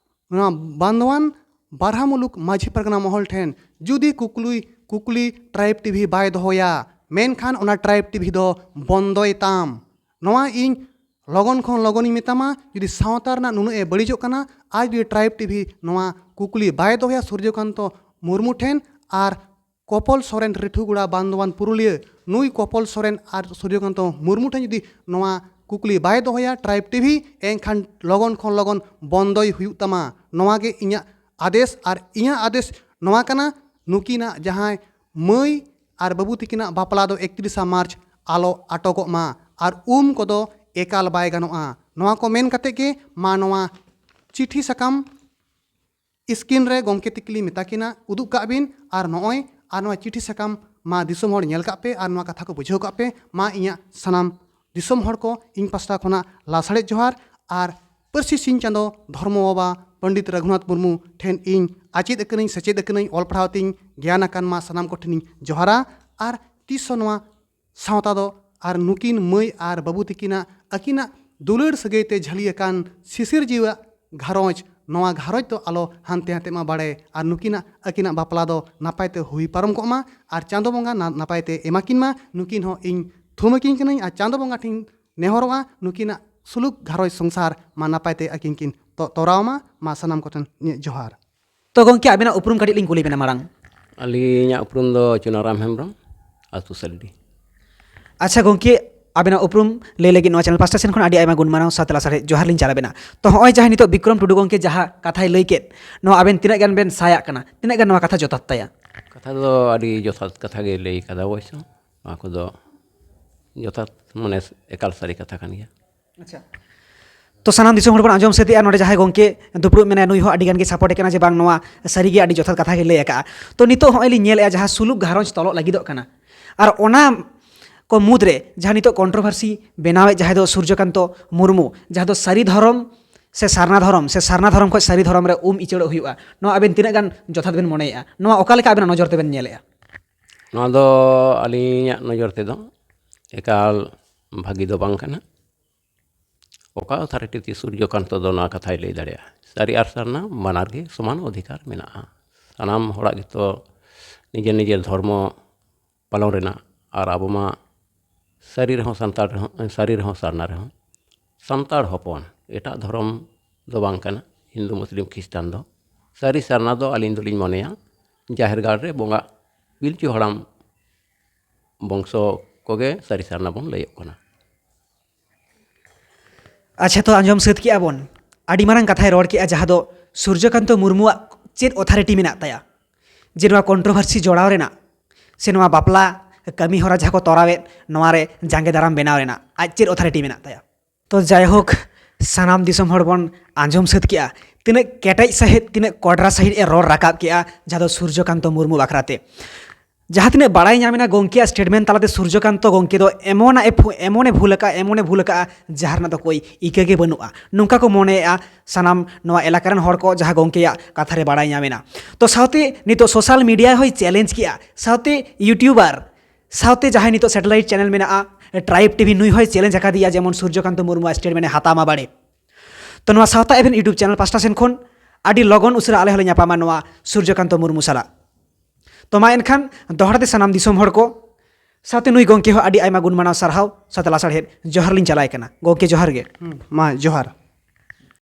ᱱᱚᱣᱟ ᱵᱟᱱᱫᱚᱣᱟᱱ ᱵᱟᱨᱦᱟ ᱢᱩᱞᱩᱠ ᱢᱟᱹᱡᱷᱤ ᱯᱟᱨᱜᱟᱱᱟ ᱢᱚᱦᱚᱞ ᱴᱷᱮᱱ ᱡᱩᱫᱤ ᱠᱩᱠᱞᱤ, ᱠᱩᱠᱞᱤ ᱴᱨᱟᱭᱤᱵᱽ ᱴᱤᱵᱷᱤ ᱵᱟᱭ ᱫᱚᱦᱚᱭᱟ, ᱢᱮᱱᱠᱷᱟᱱ ᱚᱱᱟ ᱴᱨᱟᱭᱤᱵᱽ ᱴᱤᱵᱷᱤ ᱫᱚ ᱵᱚᱱᱫᱚᱭ ᱛᱟᱢ᱾ ᱱᱚᱣᱟ ᱤᱧ ᱞᱚᱜᱚᱱ ᱠᱷᱚᱱ ᱞᱚᱜᱚᱱᱤᱧ ᱢᱮᱛᱟᱢᱟ᱾ ᱡᱩᱫᱤ ᱥᱟᱶᱛᱟ ᱨᱮᱱᱟᱜ ᱱᱩᱱᱟᱹᱜ ᱮ ᱵᱟᱹᱲᱤᱡᱚᱜ ᱠᱟᱱᱟ, ᱟᱨ ᱡᱩᱫᱤ ᱴᱨᱟᱭᱤᱵᱽ ᱴᱤᱵᱷᱤ ᱱᱚᱣᱟ ᱠᱩᱠᱞᱤ ᱵᱟᱭ ᱫᱚᱦᱚᱭᱟ ᱥᱩᱨᱡᱚᱠᱟᱱᱛᱚ ᱢᱩᱨᱢᱩ ᱴᱷᱮᱱ ᱟᱨ ᱠᱚᱯᱚᱞ ᱥᱚᱨᱮᱱ, ᱨᱤᱴᱷᱩᱜᱩᱲᱟ ᱵᱟᱱᱫᱚᱣᱟᱱ ᱯᱩᱨᱩᱞᱤᱭᱟᱹ, ᱱᱩᱭ ᱠᱚᱯᱚᱞ ᱥᱚᱨᱮᱱ ᱟᱨ ᱥᱩᱨᱡᱚᱠᱟᱱᱛᱚ ᱢᱩᱨᱢᱩ ᱴᱷᱮᱱ ᱡᱩᱫᱤ ᱱᱚᱣᱟ ᱠᱩᱠᱞᱤ ᱵᱟᱭ ᱫᱚᱦᱚᱭᱟ ᱴᱨᱟᱭᱤᱵᱽ ᱴᱤᱵᱷᱤ, ᱮᱱᱠᱷᱟᱱ ᱞᱚᱜᱚᱱ ᱠᱷᱚᱱ ᱞᱚᱜᱚᱱ ᱵᱚᱱᱫᱚᱭ ᱦᱩᱭᱩᱜ ᱛᱟᱢᱟ᱾ ᱱᱚᱣᱟ ᱜᱮ ᱤᱧᱟᱹᱜ ᱟᱫᱮᱥ, ᱟᱨ ᱤᱧᱟᱹᱜ ᱟᱫᱮᱥ ᱱᱚᱣᱟ ᱠᱟᱱᱟ, ᱱᱩᱠᱤᱱᱟᱜ ᱡᱟᱦᱟᱸᱭ ᱢᱟᱹᱭ ᱟᱨ ᱵᱟᱹᱵᱩ ᱛᱤᱠᱤᱱᱟᱜ ᱵᱟᱯᱞᱟ ᱫᱚ ᱮᱠᱛᱨᱤᱥᱟ ᱢᱟᱨᱪ ᱟᱞᱚ ᱟᱴᱚᱠᱚᱜ ᱢᱟ, ᱟᱨ ᱩᱢ ᱠᱚᱫᱚ ᱮᱠᱟᱞ ᱵᱟᱭ ᱜᱟᱱᱚᱜᱼᱟ᱾ ᱱᱚᱣᱟ ᱠᱚ ᱢᱮᱱ ᱠᱟᱛᱮ ᱜᱮ ᱢᱟ ᱱᱚᱣᱟ ᱪᱤᱴᱷᱤ ᱥᱟᱠᱟᱢ ᱥᱠᱨᱤᱱ ᱨᱮ ᱜᱚᱢᱠᱮ ᱛᱤᱠᱤᱱ ᱞᱤᱧ ᱢᱮᱛᱟ ᱠᱤᱱᱟ, ᱩᱫᱩᱜ ᱠᱟᱜ ᱵᱤᱱ, ᱟᱨ ᱱᱚᱜᱼᱚᱭ ᱟᱨ ᱱᱚᱣᱟ ᱪᱤᱴᱷᱤ ᱥᱟᱠᱟᱢ ᱢᱟ ᱫᱤᱥᱚᱢ ᱦᱚᱲ ᱧᱮᱞ ᱠᱟᱜ ᱯᱮ ᱟᱨ ᱱᱚᱣᱟ ᱠᱟᱛᱷᱟ ᱠᱚ ᱵᱩᱡᱷᱟᱹᱣ ᱠᱟᱜ ᱯᱮ᱾ ᱢᱟ ᱤᱧᱟᱹᱜ ᱥᱟᱱᱟᱢ ᱫᱤᱥᱚᱢ ᱦᱚᱲ ᱠᱚ ᱤᱧ ᱯᱟᱥᱴᱟ ᱠᱷᱚᱱᱟᱜ ᱞᱟᱥᱟᱲᱦᱮᱫ ᱡᱚᱦᱟᱨ ᱟᱨ ᱯᱟᱹᱨᱥᱤ ᱥᱤᱧ ᱪᱟᱸᱫᱚ ᱫᱷᱚᱨᱢᱚ ᱵᱟᱵᱟ ᱯᱚᱱᱰᱤᱛ ᱨᱟᱹᱜᱷᱩᱱᱟᱛᱷ ᱢᱩᱨᱢᱩ ᱴᱷᱮᱱ ᱤᱧ ᱟᱪᱮᱫ ᱟᱠᱟᱱᱟᱹᱧ, ᱥᱮᱪᱮᱫ ᱟᱠᱟᱱᱟᱹᱧ, ᱚᱞ ᱯᱟᱲᱦᱟᱣ ᱛᱤᱧ ᱜᱮᱭᱟᱱ ᱟᱠᱟᱱ, ᱢᱟ ᱥᱟᱱᱟᱢ ᱠᱚᱴᱷᱮᱱᱤᱧ ᱡᱚᱦᱟᱨᱟ᱾ ᱟᱨ ᱛᱤᱥ ᱦᱚᱸ ᱱᱚᱣᱟ ᱥᱟᱶᱛᱟ ᱫᱚ ᱟᱨ ᱱᱩᱠᱤᱱ ᱢᱟᱹᱭ ᱟᱨ ᱵᱟᱹᱵᱩ ᱛᱤᱠᱤᱱᱟᱜ ᱟᱹᱠᱤᱱᱟᱜ ᱫᱩᱞᱟᱹᱲ ᱥᱟᱹᱜᱟᱹᱭ ᱛᱮ ᱡᱷᱟᱹᱞᱤ ᱟᱠᱟᱱ ᱥᱤᱥᱤᱨ ᱡᱤᱣᱤᱭᱟᱜ ᱜᱷᱟᱨᱚᱸᱡᱽ, ᱱᱚᱣᱟ ᱜᱷᱟᱨᱚᱸᱡᱽ ᱫᱚ ᱟᱞᱚ ᱦᱟᱱᱛᱮ ᱦᱟᱱᱛᱮᱜ ᱢᱟ ᱵᱟᱲᱮ, ᱟᱨ ᱱᱩᱠᱤᱱᱟᱜ ᱟᱹᱠᱤᱱᱟᱜ ᱵᱟᱯᱞᱟ ᱫᱚ ᱱᱟᱯᱟᱭ ᱛᱮ ᱦᱩᱭ ᱯᱟᱨᱚᱢ ᱠᱚᱜ ᱢᱟ, ᱟᱨ ᱪᱟᱸᱫᱚ ᱵᱚᱸᱜᱟ ᱱᱟ-, ᱱᱟᱯᱟᱭ ᱛᱮ ᱮᱢᱟ ᱠᱤᱱ ᱢᱟ᱾ ᱱᱩᱠᱤᱱ ᱦᱚᱸ ᱤᱧ ᱛᱷᱩᱢ ᱟᱹᱠᱤᱱ ᱠᱟᱹᱱᱟᱹᱧ ᱟᱨ ᱪᱟᱸᱫᱚ ᱵᱚᱸᱜᱟ ᱴᱷᱮᱱ ᱱᱮᱦᱚᱨᱚᱜᱼᱟ, ᱱᱩᱠᱤᱱᱟᱜ ᱥᱩᱞᱩᱠ ᱜᱷᱟᱨᱚᱸᱡᱽ ᱥᱚᱝᱥᱟᱨ ᱢᱟ ᱱᱟᱯᱟᱭ ᱛᱮ ᱟᱹᱠᱤᱱ ᱠᱤᱱ ᱛᱚ-, ᱛᱚᱨᱟᱣ ᱢᱟ᱾ ᱢᱟ ᱥᱟᱱᱟᱢ ᱠᱚᱴᱷᱮᱱ ᱤᱧᱟᱹᱜ ᱡᱚᱦᱟᱨ᱾ ᱛᱚ ᱜᱚᱢᱠᱮ, ᱟᱵᱤᱱᱟᱜ ᱩᱯᱨᱩᱢ ᱠᱟᱹᱴᱤᱡ ᱞᱤᱧ ᱠᱩᱞᱤ ᱵᱮᱱᱟ ᱢᱟᱲᱟᱝ᱾ ᱟᱹᱞᱤᱧᱟᱜ ᱩᱯᱨᱩᱢ ᱫᱚ ᱪᱩᱱᱟᱨᱟᱢ ᱦᱮᱢᱵᱨᱚᱢ, ᱟᱹᱛᱩ ᱥᱟᱹᱞᱰᱤ᱾ ᱟᱪᱪᱷᱟ ᱜᱚᱢᱠᱮ, ᱟᱵᱮᱱᱟᱜ ᱩᱯᱨᱩᱢ ᱞᱟᱹᱭ ᱞᱟᱹᱜᱤᱫ ᱱᱚᱣᱟ ᱪᱮᱱᱮᱞ ᱯᱟᱥᱴᱟ ᱥᱮᱱ ᱠᱷᱚᱱ ᱟᱹᱰᱤ ᱟᱭᱢᱟ ᱜᱩᱱ ᱢᱟᱱᱟᱣ ᱥᱟᱶᱛᱮ ᱞᱟᱥᱟᱲᱦᱮᱫ ᱡᱚᱦᱟᱨ ᱞᱤᱧ ᱪᱟᱞ ᱟᱵᱮᱱᱟ᱾ ᱛᱚ ᱦᱚᱸᱜᱼᱚᱭ ᱡᱟᱦᱟᱸ ᱱᱤᱛᱚᱜ ᱵᱤᱠᱨᱚᱢ ᱴᱩᱰᱩ ᱜᱚᱢᱠᱮ ᱡᱟᱦᱟᱸ ᱠᱟᱛᱷᱟᱭ ᱞᱟᱹᱭ ᱠᱮᱫ, ᱱᱚᱣᱟ ᱟᱵᱮᱱ ᱛᱤᱱᱟᱹᱜ ᱜᱟᱱ ᱵᱮᱱ ᱥᱟᱭᱟᱜ ᱠᱟᱱᱟ, ᱛᱤᱱᱟᱹᱜ ᱜᱟᱱ ᱱᱚᱣᱟ ᱠᱟᱛᱷᱟ ᱡᱚᱛᱷᱟᱛ ᱛᱟᱭᱟ? ᱠᱟᱛᱷᱟ ᱫᱚ ᱟᱹᱰᱤ ᱡᱚᱛᱷᱟᱛ ᱠᱟᱛᱷᱟ ᱜᱮ ᱞᱟᱹᱭ ᱠᱟᱫᱟ ᱚᱵᱚᱥᱥᱚ᱾ ᱱᱚᱣᱟ ᱠᱚᱫᱚ ᱡᱚᱛᱷᱟᱛ, ᱢᱟᱱᱮ, ᱮᱠᱟᱞ ᱥᱟᱹᱨᱤ ᱠᱟᱛᱷᱟ ᱠᱟᱱ ᱜᱮᱭᱟ᱾ ᱟᱪᱪᱷᱟ᱾ ᱛᱚ ᱥᱟᱱᱟᱢ ᱫᱤᱥᱚᱢ ᱦᱚᱲ ᱵᱚᱱ ᱟᱸᱡᱚᱢ ᱥᱟᱹᱛ ᱮᱜᱼᱟ, ᱱᱚᱰᱮ ᱡᱟᱦᱟᱸᱭ ᱜᱚᱢᱠᱮ ᱫᱩᱯᱲᱩᱵ ᱢᱮᱱᱟᱭᱟ, ᱱᱩᱭ ᱦᱚᱸ ᱟᱹᱰᱤ ᱜᱟᱱ ᱜᱮ ᱥᱟᱯᱳᱨᱴ ᱠᱟᱱᱟ ᱡᱮ ᱵᱟᱝ, ᱱᱚᱣᱟ ᱥᱟᱹᱨᱤᱜᱮ ᱟᱹᱰᱤ ᱡᱚᱛᱷᱟᱛ ᱠᱟᱛᱷᱟ ᱜᱮ ᱞᱟᱹᱭ ᱟᱠᱟᱜᱼᱟ᱾ ᱛᱚ ᱱᱤᱛᱚᱜ ᱦᱚᱸᱜᱼᱚᱭ ᱞᱤᱧ ᱧᱮᱞᱮᱜᱼᱟ ᱡᱟᱦᱟᱸ ᱥᱩᱞᱩᱠ ᱜᱷᱟᱨᱚᱸᱡᱽ ᱛᱚᱞᱚᱜ ᱞᱟᱹᱜᱤᱫᱚᱜ ᱠᱟᱱᱟ, ᱟᱨ ᱚᱱᱟ ᱠᱚ ᱢᱩᱫᱽᱨᱮ ᱡᱟᱦᱟᱸ ᱱᱤᱛᱚᱜ ᱠᱚᱱᱴᱨᱳᱵᱷᱟᱨᱥᱤ ᱵᱮᱱᱟᱣᱮᱫ ᱡᱟᱦᱟᱸᱭ ᱫᱚ ᱥᱩᱨᱡᱚᱠᱟᱱᱛᱚ ᱢᱩᱨᱢᱩ, ᱡᱟᱦᱟᱸ ᱫᱚ ᱥᱟᱹᱨᱤ ᱫᱷᱚᱨᱚᱢ ᱥᱮ ᱥᱟᱨᱱᱟ ᱫᱷᱚᱨᱚᱢ, ᱥᱮ ᱥᱟᱨᱱᱟ ᱫᱷᱚᱨᱚᱢ ᱠᱷᱚᱱ ᱥᱟᱹᱨᱤ ᱫᱷᱚᱨᱚᱢ ᱨᱮ ᱩᱢ ᱤᱪᱟᱹᱲᱚᱜ ᱦᱩᱭᱩᱜᱼᱟ, ᱱᱚᱣᱟ ᱟᱵᱮᱱ ᱛᱤᱱᱟᱹᱜ ᱜᱟᱱ ᱡᱚᱛᱷᱟᱛ ᱵᱮᱱ ᱢᱚᱱᱮᱭᱮᱜᱼᱟ? ᱱᱚᱣᱟ ᱚᱠᱟ ᱞᱮᱠᱟ ᱟᱵᱮᱱᱟᱜ ᱱᱚᱡᱚᱨ ᱛᱮᱵᱮᱱ ᱧᱮᱞᱮᱜᱼᱟ? ᱱᱚᱣᱟ ᱫᱚ ᱟᱹᱞᱤᱧᱟᱜ ᱱᱚᱡᱚᱨ ᱛᱮᱫᱚ ᱮᱠᱟᱞ ᱵᱷᱟᱹᱜᱤ ᱫᱚ ᱵᱟᱝ ᱠᱟᱱᱟ᱾ ᱚᱠᱟ ᱚᱛᱷᱟᱨᱤᱴᱤ ᱛᱮ ᱥᱩᱨᱡᱚᱠᱟᱱᱛᱚ ᱫᱚ ᱱᱚᱣᱟ ᱠᱟᱛᱷᱟᱭ ᱞᱟᱹᱭ ᱫᱟᱲᱮᱭᱟᱜᱼᱟ? ᱥᱟᱹᱨᱤ ᱟᱨ ᱥᱟᱨᱱᱟ ᱵᱟᱱᱟᱨ ᱜᱮ ᱥᱚᱢᱟᱱ ᱚᱫᱷᱤᱠᱟᱨ ᱢᱮᱱᱟᱜᱼᱟ᱾ ᱥᱟᱱᱟᱢ ᱦᱚᱲᱟᱜ ᱜᱮᱛᱚ ᱱᱤᱡᱮᱨ ᱱᱤᱡᱮᱨ ᱫᱷᱚᱨᱢᱚ ᱯᱟᱞᱚᱱ ᱨᱮᱱᱟᱜ, ᱟᱨ ᱟᱵᱚ ᱢᱟ ᱥᱟᱹᱨᱤ ᱨᱮᱦᱚᱸ ᱥᱟᱱᱛᱟᱲ ᱨᱮᱦᱚᱸ, ᱥᱟᱹᱨᱤ ᱨᱮᱦᱚᱸ ᱥᱟᱨᱱᱟ ᱨᱮᱦᱚᱸ ᱥᱟᱱᱛᱟᱲ ᱦᱚᱯᱚᱱ, ᱮᱴᱟᱜ ᱫᱷᱚᱨᱚᱢ ᱫᱚ ᱵᱟᱝ ᱠᱟᱱᱟ, ᱦᱤᱱᱫᱩ, ᱢᱩᱥᱞᱤᱢ, ᱠᱷᱨᱤᱥᱴᱟᱱ ᱫᱚ᱾ ᱥᱟᱹᱨᱤ ᱥᱟᱨᱱᱟ ᱫᱚ ᱟᱹᱞᱤᱧ ᱫᱚᱞᱤᱧ ᱢᱚᱱᱮᱭᱟ ᱡᱟᱦᱮᱨ ᱜᱟᱲ ᱨᱮ ᱵᱚᱸᱜᱟ ᱯᱤᱞᱪᱩ ᱦᱟᱲᱟᱢ ᱵᱚᱝᱥᱚ ᱠᱚᱜᱮ ᱥᱟᱹᱨᱤ ᱥᱟᱨᱱᱟ ᱵᱚᱱ ᱞᱟᱹᱭᱚᱜ ᱠᱟᱱᱟ᱾ ᱟᱪᱪᱷᱟ, ᱛᱚ ᱟᱸᱡᱚᱢ ᱥᱟᱹᱛ ᱠᱮᱜᱼᱟ ᱵᱚᱱ, ᱟᱹᱰᱤ ᱢᱟᱨᱟᱝ ᱠᱟᱛᱷᱟᱭ ᱨᱚᱲ ᱠᱮᱜᱼᱟ, ᱡᱟᱦᱟᱸ ᱫᱚ ᱥᱩᱨᱡᱚᱠᱟᱱᱛᱚ ᱢᱩᱨᱢᱩᱣᱟᱜ ᱪᱮᱫ ᱚᱛᱷᱟᱨᱤᱴᱤ ᱢᱮᱱᱟᱜ ᱛᱟᱭᱟ ᱡᱮ ᱱᱚᱣᱟ ᱠᱚᱱᱴᱨᱳᱵᱷᱟᱨᱥᱤ ᱡᱚᱲᱟᱣ ᱨᱮᱱᱟᱜ ᱥᱮ ᱱᱚᱣᱟ ᱵᱟᱯᱞᱟ ᱠᱟᱹᱢᱤ ᱦᱚᱨᱟ ᱡᱟᱦᱟᱸ ᱠᱚ ᱛᱚᱨᱟᱣᱮᱫ, ᱱᱚᱣᱟ ᱨᱮ ᱡᱟᱸᱜᱮ ᱫᱟᱨᱟᱢ ᱵᱮᱱᱟᱣ ᱨᱮᱱᱟᱜ ᱟᱡ ᱪᱮᱫ ᱚᱛᱷᱟᱨᱤᱴᱤ ᱢᱮᱱᱟᱜ ᱛᱟᱭᱟ? ᱛᱚ ᱡᱟᱭᱦᱳᱠ, ᱥᱟᱱᱟᱢ ᱫᱤᱥᱚᱢ ᱦᱚᱲ ᱵᱚᱱ ᱟᱸᱡᱚᱢ ᱥᱟᱹᱛ ᱠᱮᱜᱼᱟ ᱛᱤᱱᱟᱹᱜ ᱠᱮᱴᱮᱡ ᱥᱟᱹᱦᱤᱡ, ᱛᱤᱱᱟᱹᱜ ᱠᱚᱰᱨᱟ ᱥᱟᱹᱦᱤᱡ ᱮ ᱨᱚᱲ ᱨᱟᱠᱟᱵ ᱠᱮᱜᱼᱟ ᱡᱟᱦᱟᱸ ᱫᱚ ᱥᱩᱨᱡᱚᱠᱟᱱᱛᱚ ᱢᱩᱨᱢᱩ ᱵᱟᱠᱷᱨᱟᱛᱮ᱾ ᱡᱟᱦᱟᱸ ᱛᱤᱱᱟᱹᱜ ᱵᱟᱲᱟᱭ ᱧᱟᱢ ᱮᱱᱟ, ᱜᱚᱢᱠᱮᱭᱟᱜ ᱥᱴᱮᱴᱢᱮᱱᱴ ᱛᱟᱞᱟᱛᱮ ᱥᱩᱨᱡᱚᱠᱟᱱᱛᱚ ᱜᱚᱢᱠᱮ ᱫᱚ ᱮᱢᱚᱱ ᱮ ᱵᱷᱩ- ᱮᱢᱚᱱ ᱮ ᱵᱷᱩᱞ ᱟᱠᱟᱫᱼᱟ, ᱮᱢᱚᱱ ᱮ ᱵᱷᱩᱞ ᱟᱠᱟᱫᱼᱟ, ᱡᱟᱦᱟᱸ ᱨᱮᱱᱟᱜ ᱫᱚ ᱠᱳᱭ ᱤᱠᱟᱹ ᱜᱮ ᱵᱟᱹᱱᱩᱜᱼᱟ, ᱱᱚᱝᱠᱟ ᱠᱚ ᱢᱚᱱᱮᱭᱮᱫᱼᱟ ᱥᱟᱱᱟᱢ ᱱᱚᱣᱟ ᱮᱞᱟᱠᱟ ᱨᱮᱱ ᱦᱚᱲ ᱠᱚ, ᱡᱟᱦᱟᱸ ᱜᱚᱢᱠᱮᱭᱟᱜ ᱠᱟᱛᱷᱟ ᱨᱮ ᱵᱟᱲᱟᱭ ᱧᱟᱢ ᱮᱱᱟ᱾ ᱛᱚ ᱥᱟᱶᱛᱮ ᱱᱤᱛᱚᱜ ᱥᱳᱥᱟᱞ ᱢᱤᱰᱤᱭᱟ ᱦᱚᱸᱭ ᱪᱮᱞᱮᱧᱡᱽ ᱠᱮᱜᱼᱟ, ᱥᱟᱶᱛᱮ ᱤᱭᱩᱴᱤᱭᱩᱵᱟᱨ, ᱥᱟᱶᱛᱮ ᱡᱟᱦᱟᱸᱭ ᱱᱤᱛᱚᱜ ᱥᱮᱴᱮᱞᱟᱭᱤᱴ ᱪᱮᱱᱮᱞ ᱢᱮᱱᱟᱜᱼᱟ, ᱴᱨᱟᱭᱤᱵᱽ ᱴᱤᱵᱷᱤ, ᱱᱩᱭ ᱦᱚᱸᱭ ᱪᱮᱞᱮᱧᱡᱽ ᱟᱠᱟᱫᱮᱭᱟ, ᱡᱮᱢᱚᱱ ᱥᱩᱨᱡᱚᱠᱟᱱᱛᱚ ᱢᱩᱨᱢᱩᱣᱟᱜ ᱥᱴᱮᱴᱢᱮᱱᱴ ᱮ ᱦᱟᱛᱟᱣ ᱢᱟ ᱵᱟᱲᱮ᱾ ᱛᱚ ᱱᱚᱣᱟ ᱥᱟᱶᱛᱟ ᱮᱵᱷᱮᱱ ᱭᱩᱴᱩᱵᱽ ᱪᱮᱱᱮᱞ ᱯᱟᱥᱴᱟ ᱥᱮᱱ ᱠᱷᱚᱱ ᱟᱹᱰᱤ ᱞᱚᱜᱚᱱ ᱩᱥᱟᱹᱨᱟ ᱟᱞᱮ ᱦᱚᱸᱞᱮ ᱧᱟᱯᱟᱢᱟ ᱱᱚᱣᱟ ᱥᱩᱨᱡᱚᱠᱟᱱᱛᱚ ᱢᱩᱨᱢᱩ ᱥᱟᱞᱟᱜ᱾ ᱛᱚ ᱢᱟ ᱮᱱᱠᱷᱟᱱ ᱫᱚᱦᱲᱟ ᱛᱮ ᱥᱟᱱᱟᱢ ᱫᱤᱥᱚᱢ ᱦᱚᱲ ᱠᱚ ᱥᱟᱶᱛᱮ ᱱᱩᱭ ᱜᱚᱢᱠᱮ ᱦᱚᱸ ᱟᱹᱰᱤ ᱟᱭᱢᱟ ᱜᱩᱱ ᱢᱟᱱᱟᱣ ᱥᱟᱨᱦᱟᱣ ᱥᱟᱶᱛᱮ ᱞᱟᱥᱟᱲᱦᱮᱫ ᱡᱚᱦᱟᱨ ᱞᱤᱧ ᱪᱟᱞᱟᱭ ᱠᱟᱱᱟ᱾ ᱜᱚᱢᱠᱮ ᱡᱚᱦᱟᱨ ᱜᱮ᱾ ᱦᱩᱸ, ᱢᱟ ᱡᱚᱦᱟᱨ᱾